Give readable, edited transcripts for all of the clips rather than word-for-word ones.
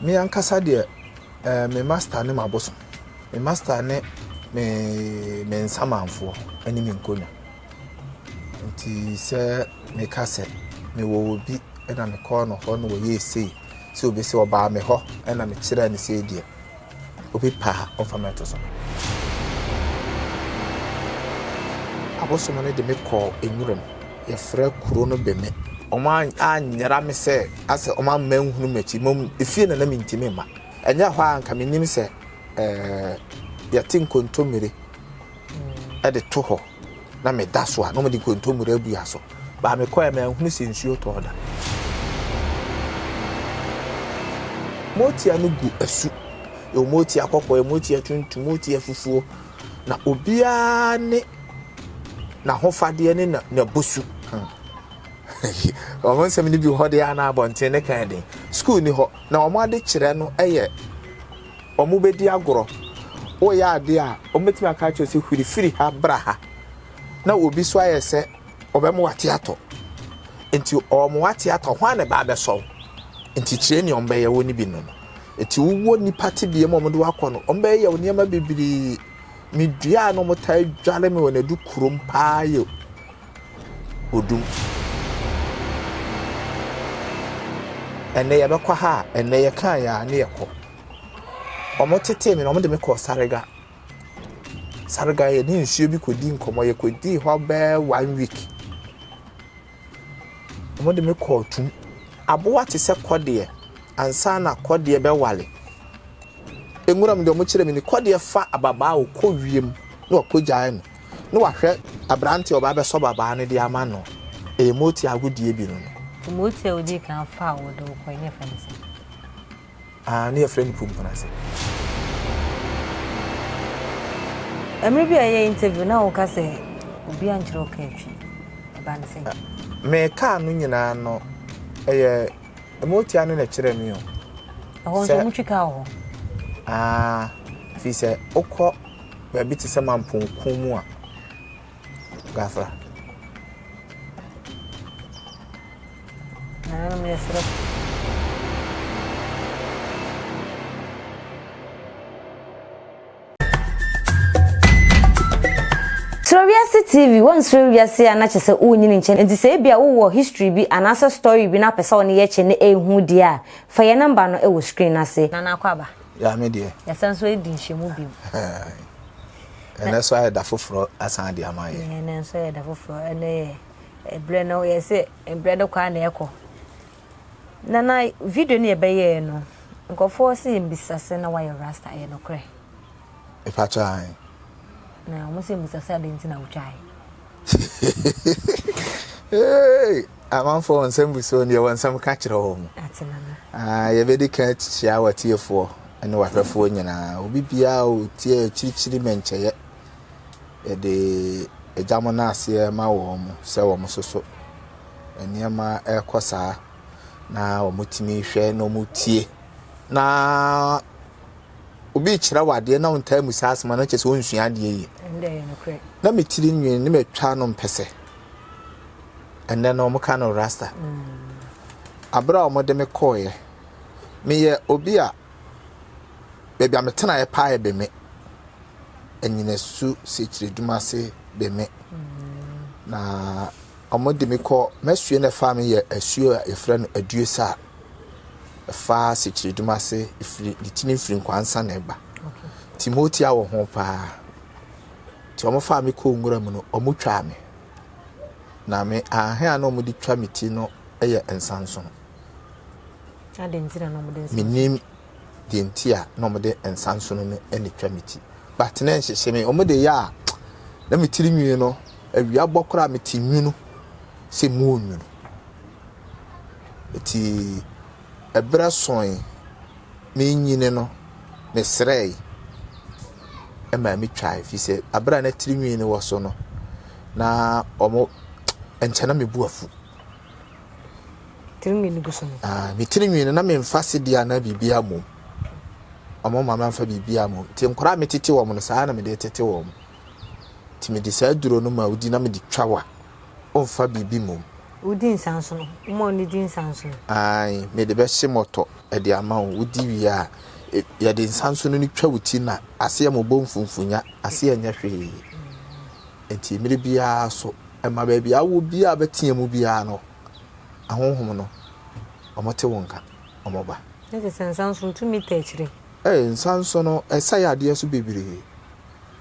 Me ankasa deɛ, eh, me master ne m'abosom. Me master ne me me nsamanfoɔ ne me nkonnwa. Nti sɛ meka sɛ mewɔ obi na mekɔɔ no hɔ na ɔyɛɛ sei, sɛ obi sɛ ɔbaa me hɔ na mekyerɛɛ no sei deɛ, obi pɛ a ɔmfa me nto so. Abosom no de me kɔɔ nwuram. Yɛfrɛ kuro no Beme. Wɔanyera me sɛ asɛ wɔamma manhunu m'akyi. Mmom efie na na mentumi mma. Ɛnyɛ hɔ a anka menim sɛ ɛɛ yɛte nkontommire de to hɔ na meda so a na wɔde nkontommire abua so. Baa mekɔɛ manhunu sɛ nsuo tɔɔ da. Motia no gu asu. Yɛwɔ motia kɔkɔɔ, yɛwɔ motia tuntum, motia fufuo. Na obiara ne n'ahofadeɛ ne n'abosu. Hmm. Wɔn nsɛm no bi hɔ deɛ ana abɔnten ne kan den. Sukuu ni hɔ na wɔn ade kyerɛ no yɛ wɔn bɛdi agorɔ. Woyɛ adeɛ a wɔbɛtumi aka akyerɛ sɛ hwiri firi ha bra ha. Na obi so ayɛ sɛ ɔbɛma wate atɔ. Nti wɔn wate atɔ hwan na ɛba abɛsɔ wo? Nti kyerɛ nea wɔn bɛyɛ wo no bi no no. Nti wowɔ nipa tebea mu a wɔde wakɔ no wɔn bɛyɛ wo nneɛma bebree. Me dua a na wɔtaa dware me wɔ n'adu kurom paa yɛ odum. Ɛnnɛ yɛbɛkɔ ha a, ɛnnɛ yɛkaa yɛ a ne yɛkɔ. Wɔtetee me na wɔde me kɔɔ Sarega. Sarega yɛne nsuo bi kɔdi nkɔmmɔ, yɛkɔdii hɔ bɛyɛ one week. Wɔde me kɔɔ tum. Aboa te sɛ kɔdeɛ ansa na kɔdeɛ bɛwale. Nwura mu deɛ wɔkyerɛ me ni, kɔdeɛ fa ababaa a ɔkɔ wiem na wakɔgyae no na wahwɛ aberanteɛ a ɔba abɛsɔ babaa no de ama no. Ɛyɛ mooti agodie bi no no. Nti mooti a wodii kan faa wo de wokɔe ne yɛfrɛ no sɛn? Ah, ne yɛfrɛ no Pumpunase. Mmerɛ bi a yɛyɛ interview na woka sɛ obi ankyerɛ wo kaa twi. Ɛbaa no sɛn? Me kaa no nyinaa no, ɛyɛ motia no na ɛkyerɛ me o. Ɛhɔ nso wɔn twi kaa wɔ hɔ? Ah, fi sɛ wokɔ baabi te sɛ Mamponku mu a, Gafra. Nananom yɛsrɛ. Suro Wiase TV, Woansuro wiase a na kyerɛ sɛ wonyini nkyɛ nti sɛ ebia wowɔ history bi anaasɛ story bi na wopɛ sɛ wo ne yɛ kyɛ na ɛhu deɛ a, fa yɛn number no wɔ screen no ase. Nana Akwaaba. Ya me deɛ. Yɛsan nso adi nhyiamu bio. Ɛnɛ nso ayɛ da foforɔ asan de ama yɛ. Ɛnɛ nso ayɛ da foforɔ ɛnɛ yɛ ɛbrɛ no yɛsɛ ɛbrɛ no kɔ a na ɛkɔ. Nana video no yɛbɛyɛɛ no nkurɔfoɔ sɛ yɛmbisa sɛ na wayɛ rasta ɛyɛ nokorɛ? Mepakyɛ ae. Na wɔn sɛ mbisa sɛ adɛn nti na wotwae? Hey, amanfoɔ wɔn nsɛm busuo deɛ wɔn nsɛm ka kyerɛ wɔn. Ate nana. Ah, yɛbɛdi kan akyia w'atiefoɔ ne w'ahwɛfoɔ nyinaa. Obi biara a ɔtie akyirikyiri mɛnkyɛyɛ. Yɛde agya mo no aseɛ ma wɔn sɛ wɔn nso so nneɛma ɛrekɔ saa na wɔtumi hwɛ na wɔtie na obi rekyerɛ wo adeɛ na wontaa mu saa asɛm a na kyerɛ sɛ wonsua adeɛ yie. Na me tiri nwi ne matwa no mpɛsɛ. Ɛnnɛ no wɔka no rasta. Mm. Abere a wɔde me kɔɔeɛ, meyɛ obi a baabi a metenaeɛ paa yɛ Beme. Anyinasu Sekyere ase Beme. Mm. Na wɔde me kɔ m'asuo na ɛfaa me yɛ asuo a yɛfrɛ no Aduosa. Ɛfa Sekyiredum ase ɛfiri ne tiri firi Nkwansa na ɛba. Nti motia wɔ ho paa. Nti wɔn faa me kɔɔ nwura mu no, wɔn twaa me. Na me ahe a na wɔn de twa me ti no yɛ nsansono. Menim deɛ nti a na wɔde nsansono no na twa me ti. But na ɛnhyehye me. Wɔn de yɛ a na me tiri nwi no awia bɔ koraa me ti nwunu sɛ mu onwunu. Enti ɛberɛ soe, merenyini no, mesrɛe ma metwae ɛfiri sɛ berɛ a na tirinwi no wɔ so no, na wɔn nkyɛ na me bo afu. Tirinwi no gu so no? Ah, me tirinwi no na memfa sedeɛ anaa biribiara mmom. Wɔn ma mamfa biribiara mmom. Nti nkwadaa a metete wɔn no, saa na mede tete wɔn. Nti mede saa aduro no ma wodi na mede twa wa. Wɔmfa biribi mmom. Wodi nsansono? Woma wo di nsansono? Aane, mede bɛhye mmɔtɔ de ama wo. Wodi wie a, yɛde nsansono no twa wo ti na aseɛ mmobɔ mfumfunya, aseɛ nyɛ hwee. Nti mmerɛ biara so, ɛma baabi a wowɔ biara a bɛtea mu biara no, ahonhom no, wɔte wo nka, wɔba. Ne kyerɛ sɛ nsansono tumi ta akyire? Ee, nsansono, ɛsɛe adeɛ so bebree.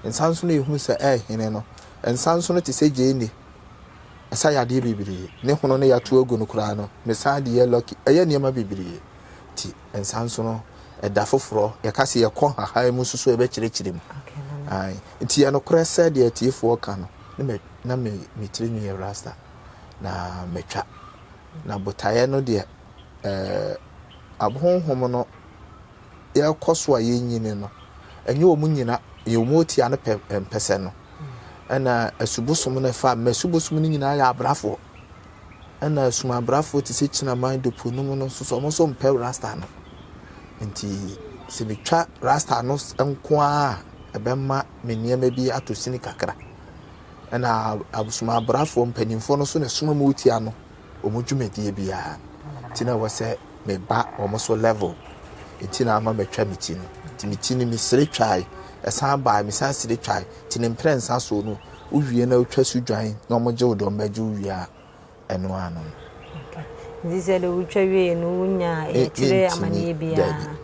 Nsansono a yɛhunu sɛ ɛrehene no, nsansono te sɛ gyeene. Ɛsa yadeɛ bebree. Ne hono no yɛato agu no koraa no, mesan de yɛ lucky. Ɛyɛ nneɛma bebree. Nti nsa nso no, ɛda foforɔ yɛka sɛ yɛkɔ nhahan mu nso so yɛbɛkyerɛkyerɛ mu. Ae. Nti yɛ nokorɛ sɛ deɛ atiefoɔ ka no, ne me, na me, me tiri nwi yɛ rasta. Na matwa. Na botaeɛ no deɛ, ɛɛ, ahonhom no yɛrekɔ so a yɛnyini no, ɛnyɛ wɔn nyina, yɛ wɔn tia no pɛ mpɛsɛ no. Ɛna asubosom no ɛfa mma asubosom no nyinaa yɛ abrafoɔ. Ɛna asumabrafoɔ te sɛ Kyinaman, Doponom no nso so, wɔn nso mpɛ rasta no. Nti sɛ metwa rasta no nko ara a, ɛbɛma me nneɛma bi atɔ sini kakra. Ɛna asumabrafoɔ mpanimfoɔ no nso na ɛsoma mu tia no wɔn dwumadie biara. Nti na ɛwɔ sɛ me ba wɔn so level nti na ama matwa me ti no nti me ti no mesere twae ɛsan bae mesan sere twae nti ne mprɛnsa so no wowie na wotwa so dwan na wɔn gye wo deɛ wɔn bɛgye wo wie a ɛno ano no. Nti sɛ de wotwa wie no wonya ɛkyerɛ amaneɛ biara.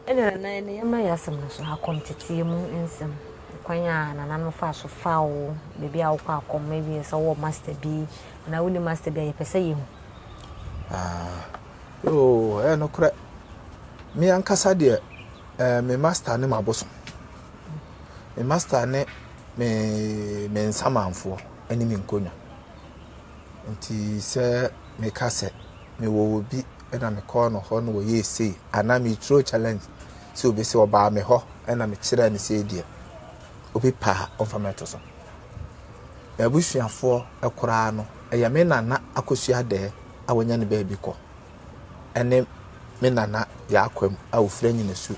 Ɛna nana ɛnɛ yɛmmra yɛ asɛm no so akɔm teteɛ mu nsɛm kwan a nananom faa so fa wo baabi a wokɔ akɔm ebi sɛ wowɔ master bi anaa wonni master bi a yɛpɛ sɛ yɛhu. Ah, oh, ɛyɛ nokorɛ. Me ankasa deɛ, eh, me master ne m'abosom. Me master ne me me nsamanfoɔ ne me nkonnwa. Nti sɛ meka sɛ mewɔ obi na mekɔɔ no hɔ na ɔyɛɛ sei anaa me throw challenge sɛ obi sɛ ɔbaa me hɔ na mekyerɛɛ no sei deɛ, obi pɛ a ɔmfa me to so. M'abusuafoɔ koraa no, ɛyɛ me nana Akosua Adɛɛ a wanya ne baabi kɔ ne me nana Yaa Kwam a ɔfiri Anyinasu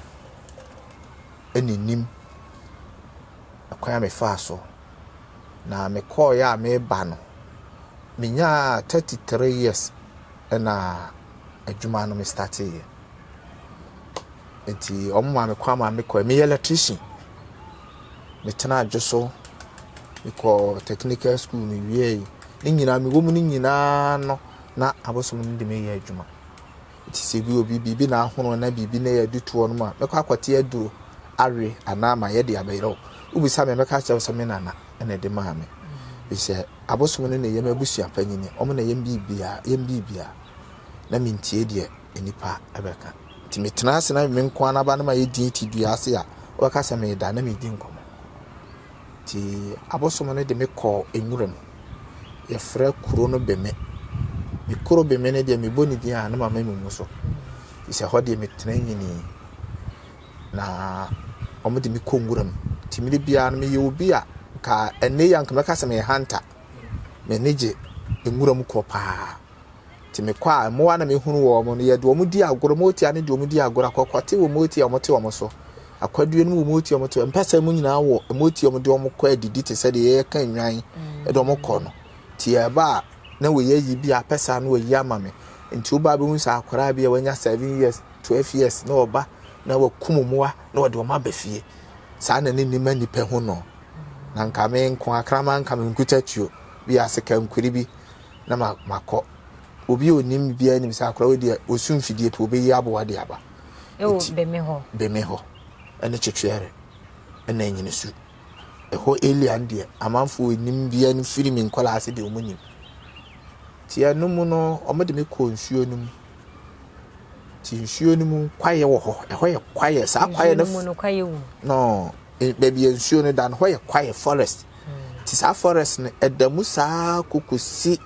na ɛnim kwan a mefaa so. Na mekɔeɛ a mereba no, menyaa 33 years na adwuma no me starteeɛ. Nti wɔn maa me kwan maa mekɔe. Meyɛ electrician. Metenaa dwo so, mekɔɔ technical school mewiei. Ne nyinaa mewɔ mu no nyinaa no, na abosom no de me yɛ adwuma. Nti sɛ bi obi biribi na ahono na biribi na yɛ adutoɔ no mu a, mɛkɔ akɔte aduro awe anaa mayɛ de abɛyerɛ wo. Wobisa me a, mɛka akyerɛ wo sɛ me nana na ɛde maa me. Efisɛ abosom no na ɛyɛ m'abusua panyini, wɔn na ɛyɛ me biribiara, ɛyɛ me biribiara. Na mentie deɛ nnipa bɛka. Nti metena ase na me nko ara ba na mayɛ din te dua ase a, wobɛka sɛ meda na medi nkɔmmɔ. Nti abosom no de me kɔɔ nwura mu. Yɛfrɛ kuro no Beme. Me kuro Beme no deɛ mebɔ ne din a na mama mu so. Nti sɛ hɔ deɛ metena nyinii. Na wɔde me kɔ nwura mu. Nti mmerɛ biara no meyɛ obi a nka ɛnnɛ yi a nka mɛka sɛ meyɛ hunter. M'ani gye nwura mu kɔ paa. Nti mekɔ a, mmoa na mehunu wɔn no, yɛde wɔn di agorɔ, motia no de wɔn di agorɔ, akɔkɔte wɔ motia a wɔte wɔn so, akwadue no wɔ motia a wɔte, mpɛsɛ mu nyinaa wɔ motia a wɔde wɔn kɔ adidi te sɛ deɛ yɛka nnwan de wɔn kɔ no. Nti ɛba a, na wɔyɛ ayi bi a, pɛsɛ a na wɔyi ama me. Nti woba bɛhu sɛ akwadaa bi a wanya 7 years, 12 years na ɔba na wakum mmoa na wɔde wɔn aba fie. Saa na ne nima nnipa hu no. Na nka me nko akraman nka me nkuta tuo bi asekankuri bi na ma makɔ. Obi a onim me biara nim sɛ akora wei deɛ osu mfidie pɛ obeyi aboa de aba. Ɛwɔ Beme hɔ. Beme hɔ ɛne Kyetweɛre ɛna Anyinisu. Ɛhɔ area no deɛ amanfoɔ enim biara no firi me nkɔla ase deɛ wɔn nim. Ti ɛno mu no wɔn de me kɔ nsuo no mu. Ti nsuo no mu kwaeɛ wɔ hɔ. Ɛhɔ yɛ kwaeɛ. Saa kwaeɛ no. Nsuo no mu no kwaeɛ wɔ mu. No baabi a nsuo no da no hɔ yɛ kwaeɛ forest. Nti saa forest no ɛda mu saa kɔkɔsi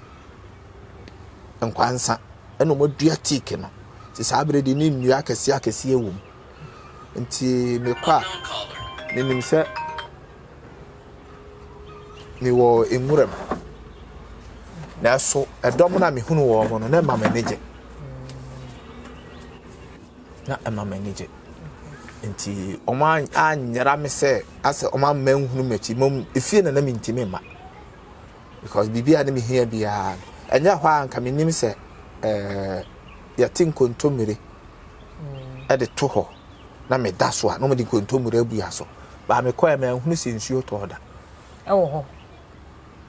Nkwansa ɛna wɔadua teak no. Nti saa berɛ deɛ ne nnua akɛseɛ akɛseɛ wɔ mu. Nti mekɔ a menim sɛ mewɔ nwura mu. Nanso ɛdɔm no a mehunu wɔn no na ɛma m'ani gye. Na ɛma m'ani gye. Nti wɔn anyera me sɛ asɛ wɔn amma nhunu m'akyi. Mmom efie na na mentumi mma. Because biribi a ne mehia biara no, ɛnyɛ hɔ a nka menim sɛ ɛɛ yɛte nkontommire de to hɔ na meda so a na wɔde nkontommire abua so. Baa mekɔɛ manhunu sɛ nsuo tɔɔ da. Ɛwɔ hɔ.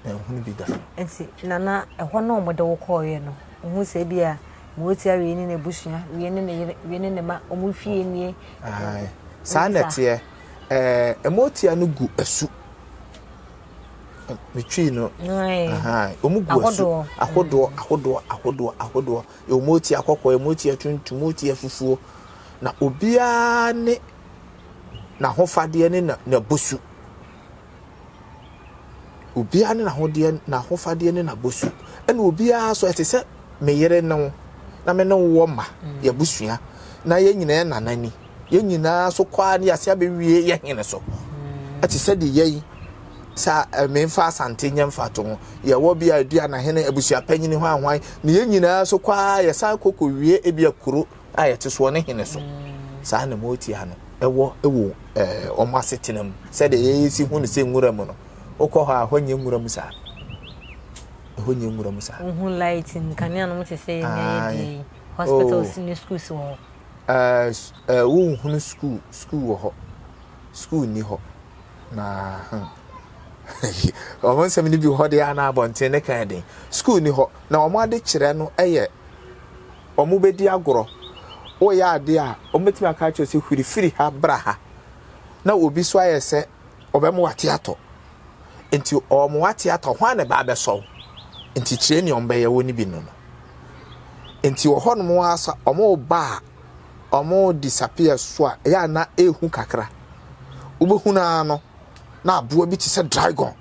Manhunu bi da. Nti Nana, ɛhɔ na wɔde wo kɔeɛ no, wohu sɛ ebi a Moatia wei ne n'abusua, wei ne ne yere, wei ne ne mma, wɔn fie nie. Ae, saa na ɛteɛ. Ɛɛ, Moatia no gu asu. Metwii no. Wɔn gu asu. Ahodoɔ, ahodoɔ, ahodoɔ, ahodoɔ. Yɛwɔ motia kɔkɔɔ, yɛwɔ motia tuntum, motia fufuo. Na obiara ne n'ahofadeɛ ne n'abosu. Obiara ne n'ahodeɛ, n'ahofadeɛ ne n'abosu. Ɛna obiara nso ɛte sɛ me yere ne wo na me ne wo wɔ mma, mm. yɛabusua na yɛn nyinaa yɛ nana ni. Yɛn nyinaa nso kɔ ara ne yɛase abɛwie yɛ hene so. Mm. Ɛte sɛ de yɛn sɛ eh, memfa asante nyɛ mfatoho yɛwɔ bi a aduanahene abusuapanyini hwan hwan na yɛn nyinaa so kɔ ara yɛsan kɔ kɔwie ebi akuro a yɛte soɔ ne hene so saa na motia no ɛwɔ ɛwɔ ɛɛ wɔn asetena mu sɛdeɛ yɛsi hu no sɛ nwura mu no wokɔ hɔ a hɔ nyɛ nwura mu saa ɛhɔ nyɛ nwura mu saa. Wohu light nkanea no te sɛ yɛn yɛ die yi hospitals oh. ne schools wɔ hɔ. Ɛɛ ɛɛ wonhunu school school wɔ hɔ school ni hɔ na hmm wɔn nsɛm no bi hɔ deɛ ana abɔnten ne kan den school ni hɔ na wɔn ade kyerɛ no yɛ wɔbɛdi agorɔ. Woyɛ adeɛ a, wɔbɛtumi aka akyerɛ sɛ huri firi ha bra ha. Na obi so ayɛ sɛ ɔbɛma wate atɔ. Nti ɔma wate atɔ, hwan na ɛba abɛsɔ wo? Nti kyerɛ nea wɔbɛyɛ wo no bi no no. Nti wɔ hɔnom ara sɛ wɔreba a, wɔn disappear so a, ɛyɛ a na ɛrehu kakra. Wobɛhu no ara no, na aboa bi te sɛ dragon.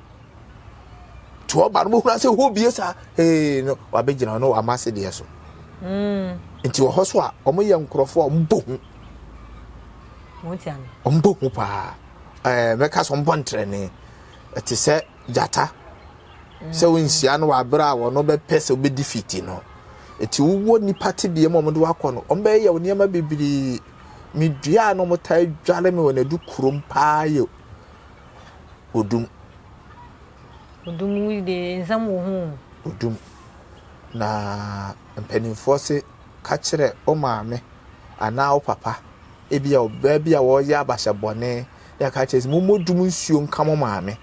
nti ɔba no bɛhunu sɛ hɔ bie saa ee no wabɛgyina no wama ase deɛ so mm. nti wɔ hɔ so a wɔyɛ nkurɔfoɔ a wɔbɔ hu wɔbɔ hu paa ɛɛ mɛka sɛ wɔbɔ ntrɛne ɛte sɛ gyata mm. sɛ wonhyia no wɔ abere a wɔn bɛpɛ sɛ wobɛdi fiti no nti wowɔ nipa tebea mu a wɔde wakɔ no wɔbɛyɛ wo nneɛma bebree medua a na wɔtaa dware me wɔ n'adu kurom paa yɛ Odum. Odum yi de nsɛm wɔ ho o. Odum. Na mpanimfoɔ se ka kyerɛ wo maame anaa wo papa ebi a ɔbaa bi a wɔreyɛ abahyɛ bɔne na ɛka kyerɛ sɛ mommɔ dum nsuo nka mo maame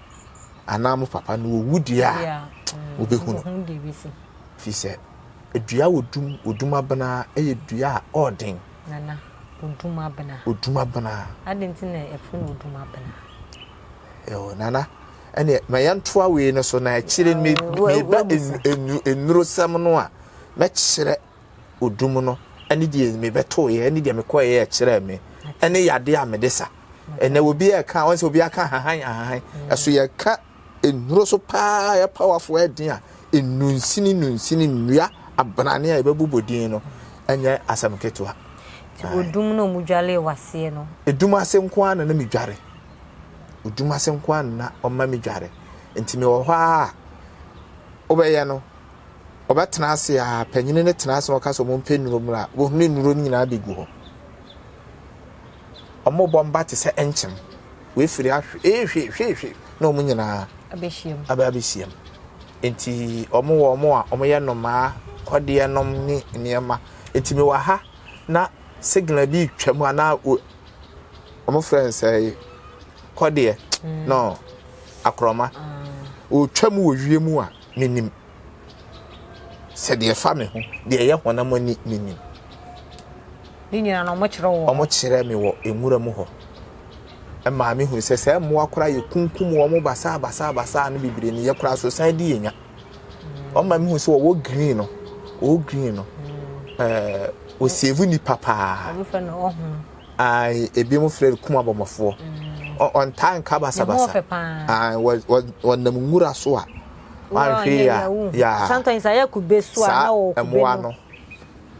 anaa mo papa na wɔwu deɛ a wobɛhu no. Firi sɛ dua odum odum abena yɛ dua a ɔɔden. Nana, odum abena. Odum abena. Adɛn nti na yɛfrɛ no odum abena? Ɛwɔ Nana, ɛneɛ ma yɛntoa wei no so na akyire no meba nnurosɛm no a mɛkyerɛ odum no ɛne deɛ mebɛtoeɛ ɛne deɛ mekɔeɛ ɛkyerɛ me ɛne yadeɛ a mede sa. Ɛnɛ obi ɛka wɔn sɛ obi aka ahahan ahahan ɛso yɛka Nnuro so paa yɛ powerful ɛden a nnunsini nnunsini nnua abrane a yɛbɛbobɔ din no ɛnyɛ asɛm ketewa. Nti odum na ɔmo dwale waseɛ no. Edum ase nko ara na na me dware. Odum ase nko ara na ɔma me dware. Nti me wɔ hɔ a wobɛyɛ no ɔbɛtena ase a panyini no tena ase na ɔka sɛ ɔmo mpɛ nnuro mmra wɔhunu nnuro no nyinaa bɛgu hɔ. Ɔmo bɔ mba te sɛ nkyem. Wɔafiri ahwe ehwe hwe hwe na wɔn nyinaa abɛhyiam aba abɛhyiam. Nti wɔn wɔ wɔn a wɔyɛ nnomaa, kɔdeɛ nom ne nneɛma. Nti mewɔ ha na signal bi retwa mu anaa wɔn frɛ no sɛ kɔdeɛ mm. no akorɔma. Ɔretwa mu wɔ wiem a menim. Sɛ deɛ ɛfa me ho, deɛ ɛyɛ honam ani menim. Ne nyinaa no wɔkyerɛ wɔ. Wɔkyerɛ me wɔ nwura mu hɔ. Ɛmaa me hu sɛ sɛ mmoa koraa yɛ kunkum wɔn basaa basaa basaa no bebree no yɛ koraa so san di yɛ nya. Wɔn ma me hu sɛ wɔwɔ green no, wɔwɔ green no, ɛɛ wɔsave nipa paa. Wɔn fɛ no ɔho. Ae, ebi mo frɛ no kum abɔmmɔfoɔ. Ɔntaa nka basabasa. Ae, wɔnam nwura so a, wanhwɛ yie a, yaa. Sometimes ayɛ kube so a na wɔ kube no. Saa mmoa no,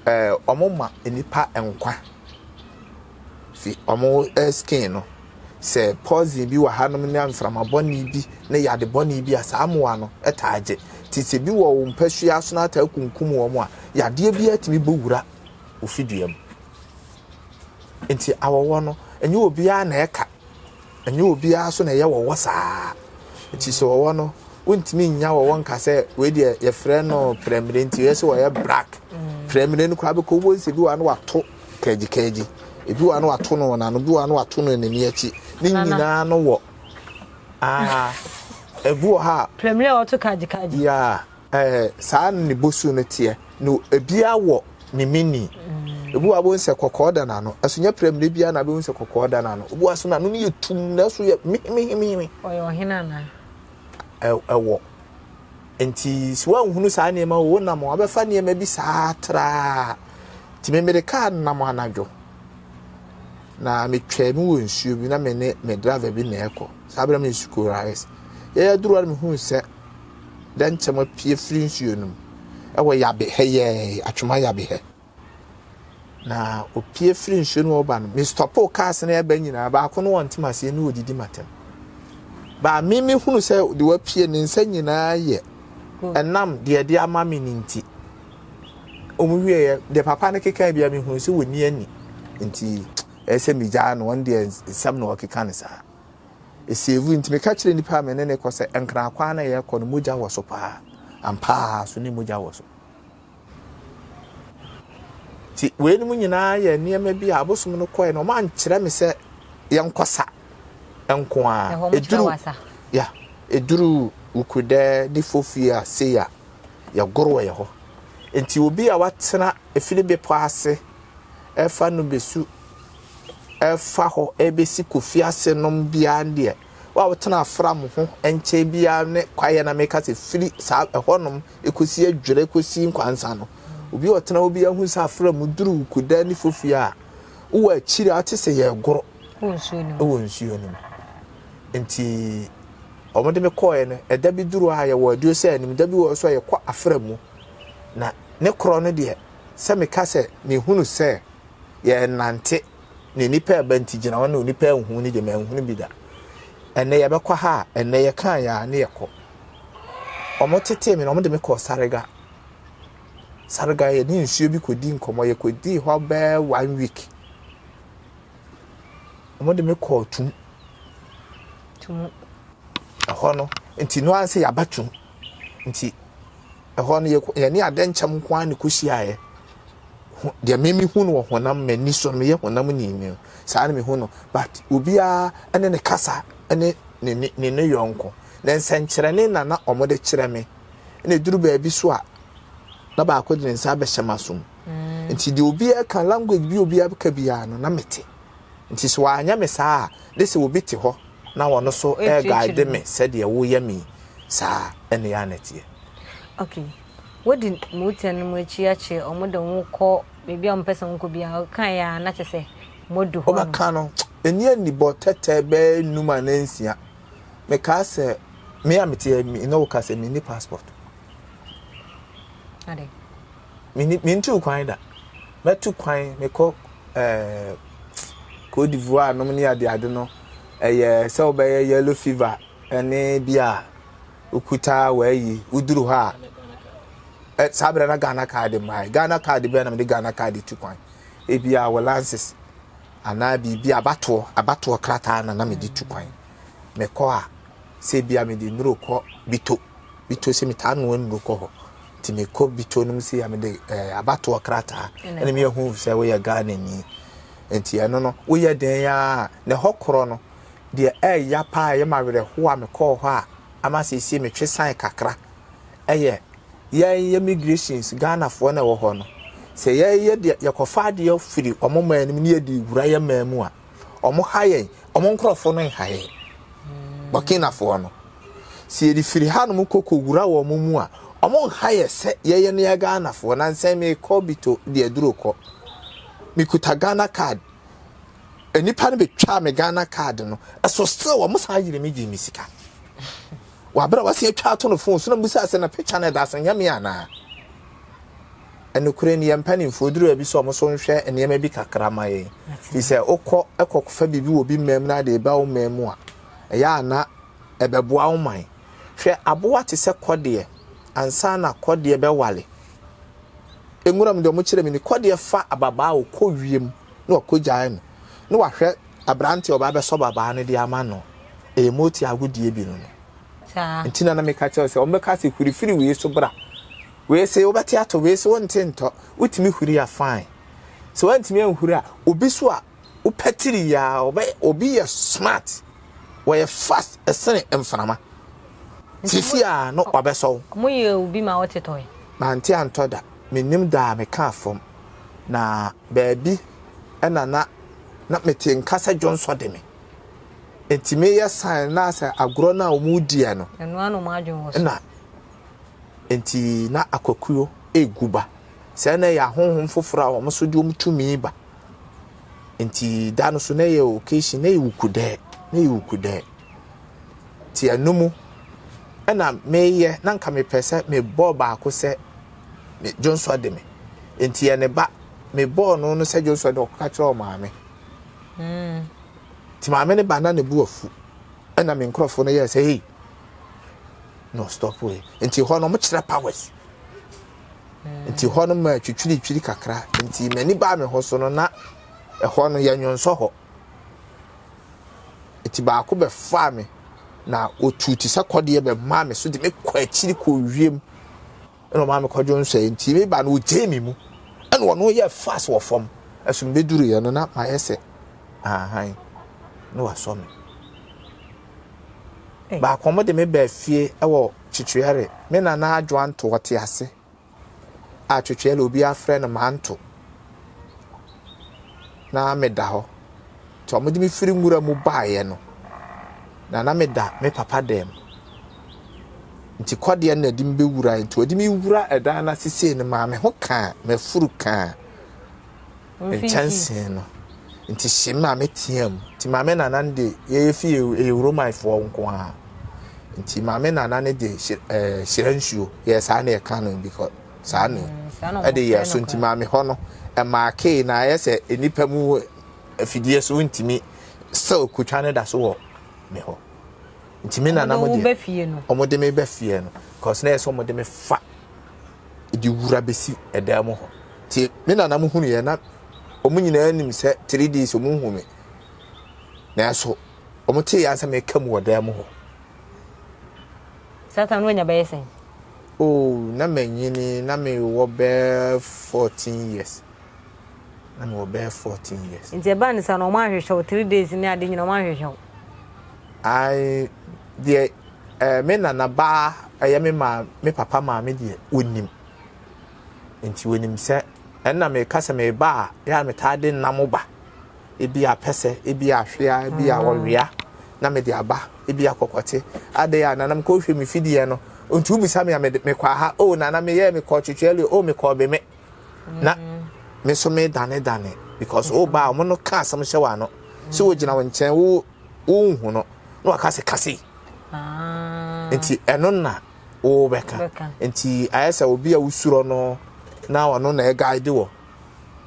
ɛɛ wɔn ma nnipa nkwa. Fi wɔn skin no, sɛ poison bi wɔ hanom ne mframa bɔne bi ne yade bɔne bi a saa mmoa no taa gye. Nti sɛ bi wɔ wo mpasua so na ataa kunkum wɔn a, yadeɛ biara tumi bɔ wura wo fidua mu. Nti awɔwɔ no, ɛnyɛ obiara na ɛka. Ɛnyɛ obiara so na ɛyɛ wɔwɔ saa. Nti sɛ wɔwɔ no, Wontumi nnya wɔwɔ nka sɛ wei deɛ yɛfrɛ no prɛmire nti yɛ sɛ wɔyɛ black. Prɛmire no koraa bɛkɔ wobɛhu sɛ bi wɔ ha no wato kagyikagyi, ebi wɔ ha no wato no wɔ n'ano, bi wɔ ha no wato no n'ani akyi. Ne nyinaa no wɔ aa ebi wɔ ha a. Prɛmire a wɔto kagyikagyi. Yeah. Ɛɛ, saa na ne bosu no teɛ. No, ebiara wɔ ne mini. Ebi wɔ abɛhu sɛ kɔkɔɔ da n'ano. Ɛso nyɛ prɛmire biara na abɛhu sɛ kɔkɔɔ da n'ano. Ebi wɔ so n'ano no yɛ tum na ɛso yɛ mihimihimi. Ɔyɛ ɔhene anaa? Ɛwɔ. Nti sɛ woanhunu saa nneɛma wɔ wonam a wabɛfa nneɛma bi saa traa. Nti me mede kaa nam anadwo. Na metwaa mu wɔ nsuo bi na me ne me driver bi na ɛkɔ. Saa berɛ me sukuu rice. Yɛyɛ duru hɔ no mehuu sɛ dɛnkyɛm apue firi nsuo no mu wɔ Yabe hɛ yɛɛ Atwoma Yabe hɛ. Na opue firi nsuo no mu ɔba no, me stɔpoo cars no ɛba nyinaa, baako no wɔnte m'aseɛ ne wɔdidi m'atɛm. Baa me me hunu sɛ de wapue ne nsa nyinaa yɛ ɛnam deɛ ɛde ama me no nti. Wɔn wieɛ deɛ papa no keka bia me hunu sɛ wɔni ani nti ɛyɛ sɛ megyaa no wɔn deɛ nsɛm na ɔkeka no saa. Esievu nti meka kyerɛ nipa a me ne ne kɔ sɛ Nkran kwan na yɛkɔ no mogya wɔ so paa. Ampa ara so ne mogya wɔ so. Nti weinom nyinaa yɛ nneɛma bi a abosom no kɔɛ no ɔma nkyerɛ me sɛ yɛnkɔsa nko ara. Eduru ya eduru Wukudɛ ne Fofie a sei a yɛgoro wɔ yɛ hɔ. Nti obi a watena efiri bepɔ ase ɛfa no besu ɛfa hɔ ɛbɛsi Kofi ase nom biara deɛ, wo a wotena afram ho nkyɛn biara ne kwaeɛ na meka sɛ firi saa ɛhɔ nom ɛkɔsi adwira ɛkɔsi nkwansa no, obi a ɔtena hɔ biara hu sɛ afram duru Kuda ne Fofie a, wowɔ akyiri a wote sɛ yɛregoro wɔ nsuo no mu. Nti wɔde me kɔɔɛ no, ɛda bi duru a yɛwɔ aduo sɛ anim, da bi wɔ so a yɛkɔ afram mu. Na ne korɔ no deɛ, sɛ meka sɛ mehunu sɛ yɛrenante na nnipa reba nti gyina hɔ na onipa anhu no deɛ manhunu bi da. Ɛnnɛ yɛbɛkɔ ha a, ɛnnɛ yɛkaa yɛ a ne yɛkɔ. Wɔtetee me na wɔde me kɔɔ Sarega. Sarega yɛne nsuo bi kɔdi nkɔmmɔ, yɛkɔdii hɔ bɛyɛ one week. Wɔde me kɔɔ Tum. Tum. Ɛhɔ no, nti no ara sɛ yɛaba Tum. Nti ɛhɔ no yɛne adɛnkyɛm nko ara na ɛkɔhyiaeɛ. Deɛ me mehu no wɔ honam m'ani so no meyɛ honam ni no saa na mehu no but obiara ne ne kasa ne ne ne ne yɔnko na nsɛnkyerɛnne na na wɔde kyerɛ me na ɛduru baabi so a na baako de ne nsa abɛhyɛ m'asom mm. nti deɛ obiara ka language bi obiara ka biara no na mete nti sɛ wɔanyɛ me saa a de sɛ obi te hɔ na wɔn so ɛreguide me sɛdeɛ woyɛ me saa ɛne yɛ anɛteɛ. Okay. Wodi motia no mu akyi akyɛ wɔn de wo kɔ baabi a wɔpɛ sɛ wɔkɔ biara wokae a na kyerɛ sɛ moadu hɔ no. Wobɛka no, ɛni anibɔ tɛtɛ bɛyɛ num anaa nsia. Mekaa sɛ, me a mete ha me ne wo ka sɛ menni passport. Ade. Menni mentuu kwan da. Mɛtu kwan mekɔ ɛɛ eh, Cote d'Ivoire nom ne adeade no ɛyɛ sɛ wobɛyɛ yellow fever ɛne bi a Wokuta w'ayi, woduru hɔ a, ɛ saa berɛ na Ghana card mmae. Ghana card bɛn na mede Ghana card tu kwan? Ebia wɔ lances anaa biribi abatoɔ, abatoɔ krataa na na mede tu kwan. Mekɔ a, sɛ ebia mede nnuro kɔ Bito, Bito sɛ metaa noa nnuro kɔ hɔ. Nti mekɔ Bito nom sɛ a mede eh, abatoɔ krataa ɛna meyɛhu sɛ woyɛ Ghanani. Nti ɛno no, woyɛ den a, na ɛhɔ korɔ no, Deɛ ɛyɛ paa a ɛyɛ me awerɛhoɔ a mekɔɔ hɔ a ama seesei metwe san kakra yɛ yɛn immigrations Ghanafoɔ na ɛwɔ hɔ no. Sɛ yɛyɛ deɛ yɛkɔfa adeɛ firi wɔn man no mu na yɛde wura yɛn man mu a, wɔn ha yɛn, wɔn nkorɔfoɔ no nha yɛn. Burkinafoɔ no. Sɛ yɛde firi hanom kɔ kɔwura wɔn mu a, wɔn nha yɛ sɛ yɛyɛ no yɛ Ghanafoɔ. Nansɛn mekɔ Bito de aduro kɔ. Mekuta Ghana card. Nnipa no bɛtwaa me Ghana card no, ɛso still wɔn san yere me gyee me sika. Wabere a wasan atwa ato no phone so na mbisa sɛ na picture no ɛda so nyɛ me anaa. Ɛnokorɛ ni yɛn mpanimfoɔ duru baabi sɛ wɔn so nhwɛ nneɛma bi kakra ma yɛn. Fi sɛ wokɔ ɛkɔ fa biribi wɔ bi mmaa mu na de ba wo mmaa mu a, ɛyɛ a na ɛbɛboa wo man. Hwɛ aboa te sɛ kɔdeɛ ansa na kɔdeɛ bɛwale. Nwura mu deɛ wɔkyerɛ me ni kɔdeɛ fa ababaa ɔkɔ wiem na wakɔgyae no, na wahwɛ aberanteɛ a ɔba abɛsɔ babaa no de ama no. Ɛyɛ moti agodie bi no no. Nti na na meka kyerɛ sɛ wɔbɛka sɛ huri firi wei so bra. Wei se wobɛte atɔ, wei se wonte ntɔ. Wotumi huri a fine. Sɛ woantumi anhuri a, obi so a wopatiri yɛ a, ɔbɛ obi yɛ smart. Wɔyɛ fast ɛsene mframa. Sisi a no wabɛsɔ wo. Wɔyɛ obi ma wote tɔe? Mante antɔ da. Mennim da a mekaa fam. Na baabi na na na mete nka sɛ dwonsɔ de me. Nti meyɛ sign na sɛ agorɔ no a wɔrediɛ no. Ɛno ara na wɔn adwene wɔ so. Na nti na akwakuo regu ba. Sɛ na ɛyɛ ahonhom foforɔ a wɔn nso de wɔn tumi ba. Nti da no so na ɛyɛ occasion, na ɛyɛ wukudɛɛ, na ɛyɛ wukudɛɛ. Nti ɛno mu ɛna meyɛ na nka mepɛ sɛ mebɔ baako sɛ me dwonsɔ de me. Nti yɛ ne ba mebɔɔ no no sɛ dwonsɔ de ɔkɔka kyerɛ ɔmaame. Mm. Nti maame ne ba na ne bo afu. Ɛna me nkurɔfoɔ no yɛɛ sɛ hey no stop wei. Nti hɔ no wɔkyerɛ powers. Nti hɔ no ma twitwiritwiri kakra. Nti m'ani baa me ho so no na ɛhɔ no yɛ nwonsɔ hɔ. Nti baako bɛfaa me na ɔtuu te sɛ kɔdeɛ bɛmaa me so de me kɔ akyiri kɔ wiem. Ɛna ɔmaa me kɔdwo nsɔe. Nti me ba no ɔgyee me mu. Ɛna ɔno yɛ fast wɔ fam. Ɛso mebɛduruiɛ no na mayɛ sɛ ahan na wasɔ me. Baako wɔde me baa fie wɔ Twetweɛre. Me nana Adwoanto ɔte ase a Twetweɛre obiara frɛ no Manto. Na meda hɔ. Nti wɔde me firi nwura mu baeɛ no, na na meda me papa dan mu. Nti kɔdeɛ no na ɛde me bɛwuraeɛ. Nti wɔde me wura ɛdan no ase sei no maa me ho kaa, m'afuru kaa. nkyɛnsee no nti hye maame teaa mu nti maame nana no de yɛyɛ fie ɛyɛ romanfoɔ nko ara nti maame nana no de ɛɛ hyerɛ nsuo yɛ saa na yɛka no because saa no mm, ɛde yɛ so nti maame hɔ no ɛmaa kee na ayɛ sɛ nnipa mu afidie so ntumi still kotwa no da so wɔ me hɔ nti me nana mo deɛ wɔn de me bɛ fie no cause na yɛ sɛ wɔn de me fa de wura bɛsi ɛdan mu hɔ nti me nana mo hunuiɛ na wɔn nyinaa nim sɛ 3 days wɔn nhu me nanso wɔn tee yɛn sɛ meka mu wɔ dan mu hɔ. Satan no anya bɛyɛ sɛn? Oh, na manyini na mewɔ bɛɛ 14 years na mewɔ bɛɛ 14 years. Nti ɛbaa ne sa no wɔn ahwehwɛ wo 3 days ne ade nyina wɔn ahwehwɛ wo? I deɛ eh, me nana baa ɛyɛ me maa me papa maame deɛ onim nti onim sɛ ɛnna meka sɛ meba a yɛ a metaa de nam ba ebi apɛsɛ ebi ahwea ebi a ɔwea na mede aba ebi akɔkɔte adɛn a nana mekɔhwɛ me fideɛ no nti wobisa me a mekɔ aha o oh, nana meyɛ mekɔ twetwɛle o oh, mekɔ beme na me nso medanedane because woba a ɔmo no ka asɛm hyɛ wɔ ano sɛ wogyina wo nkyɛn wo wonhu no na waka sɛ kase ah. nti ɛno na wobɛka nti ayɛ sɛ obi a wosuro no na ɔno na ɛguide wɔ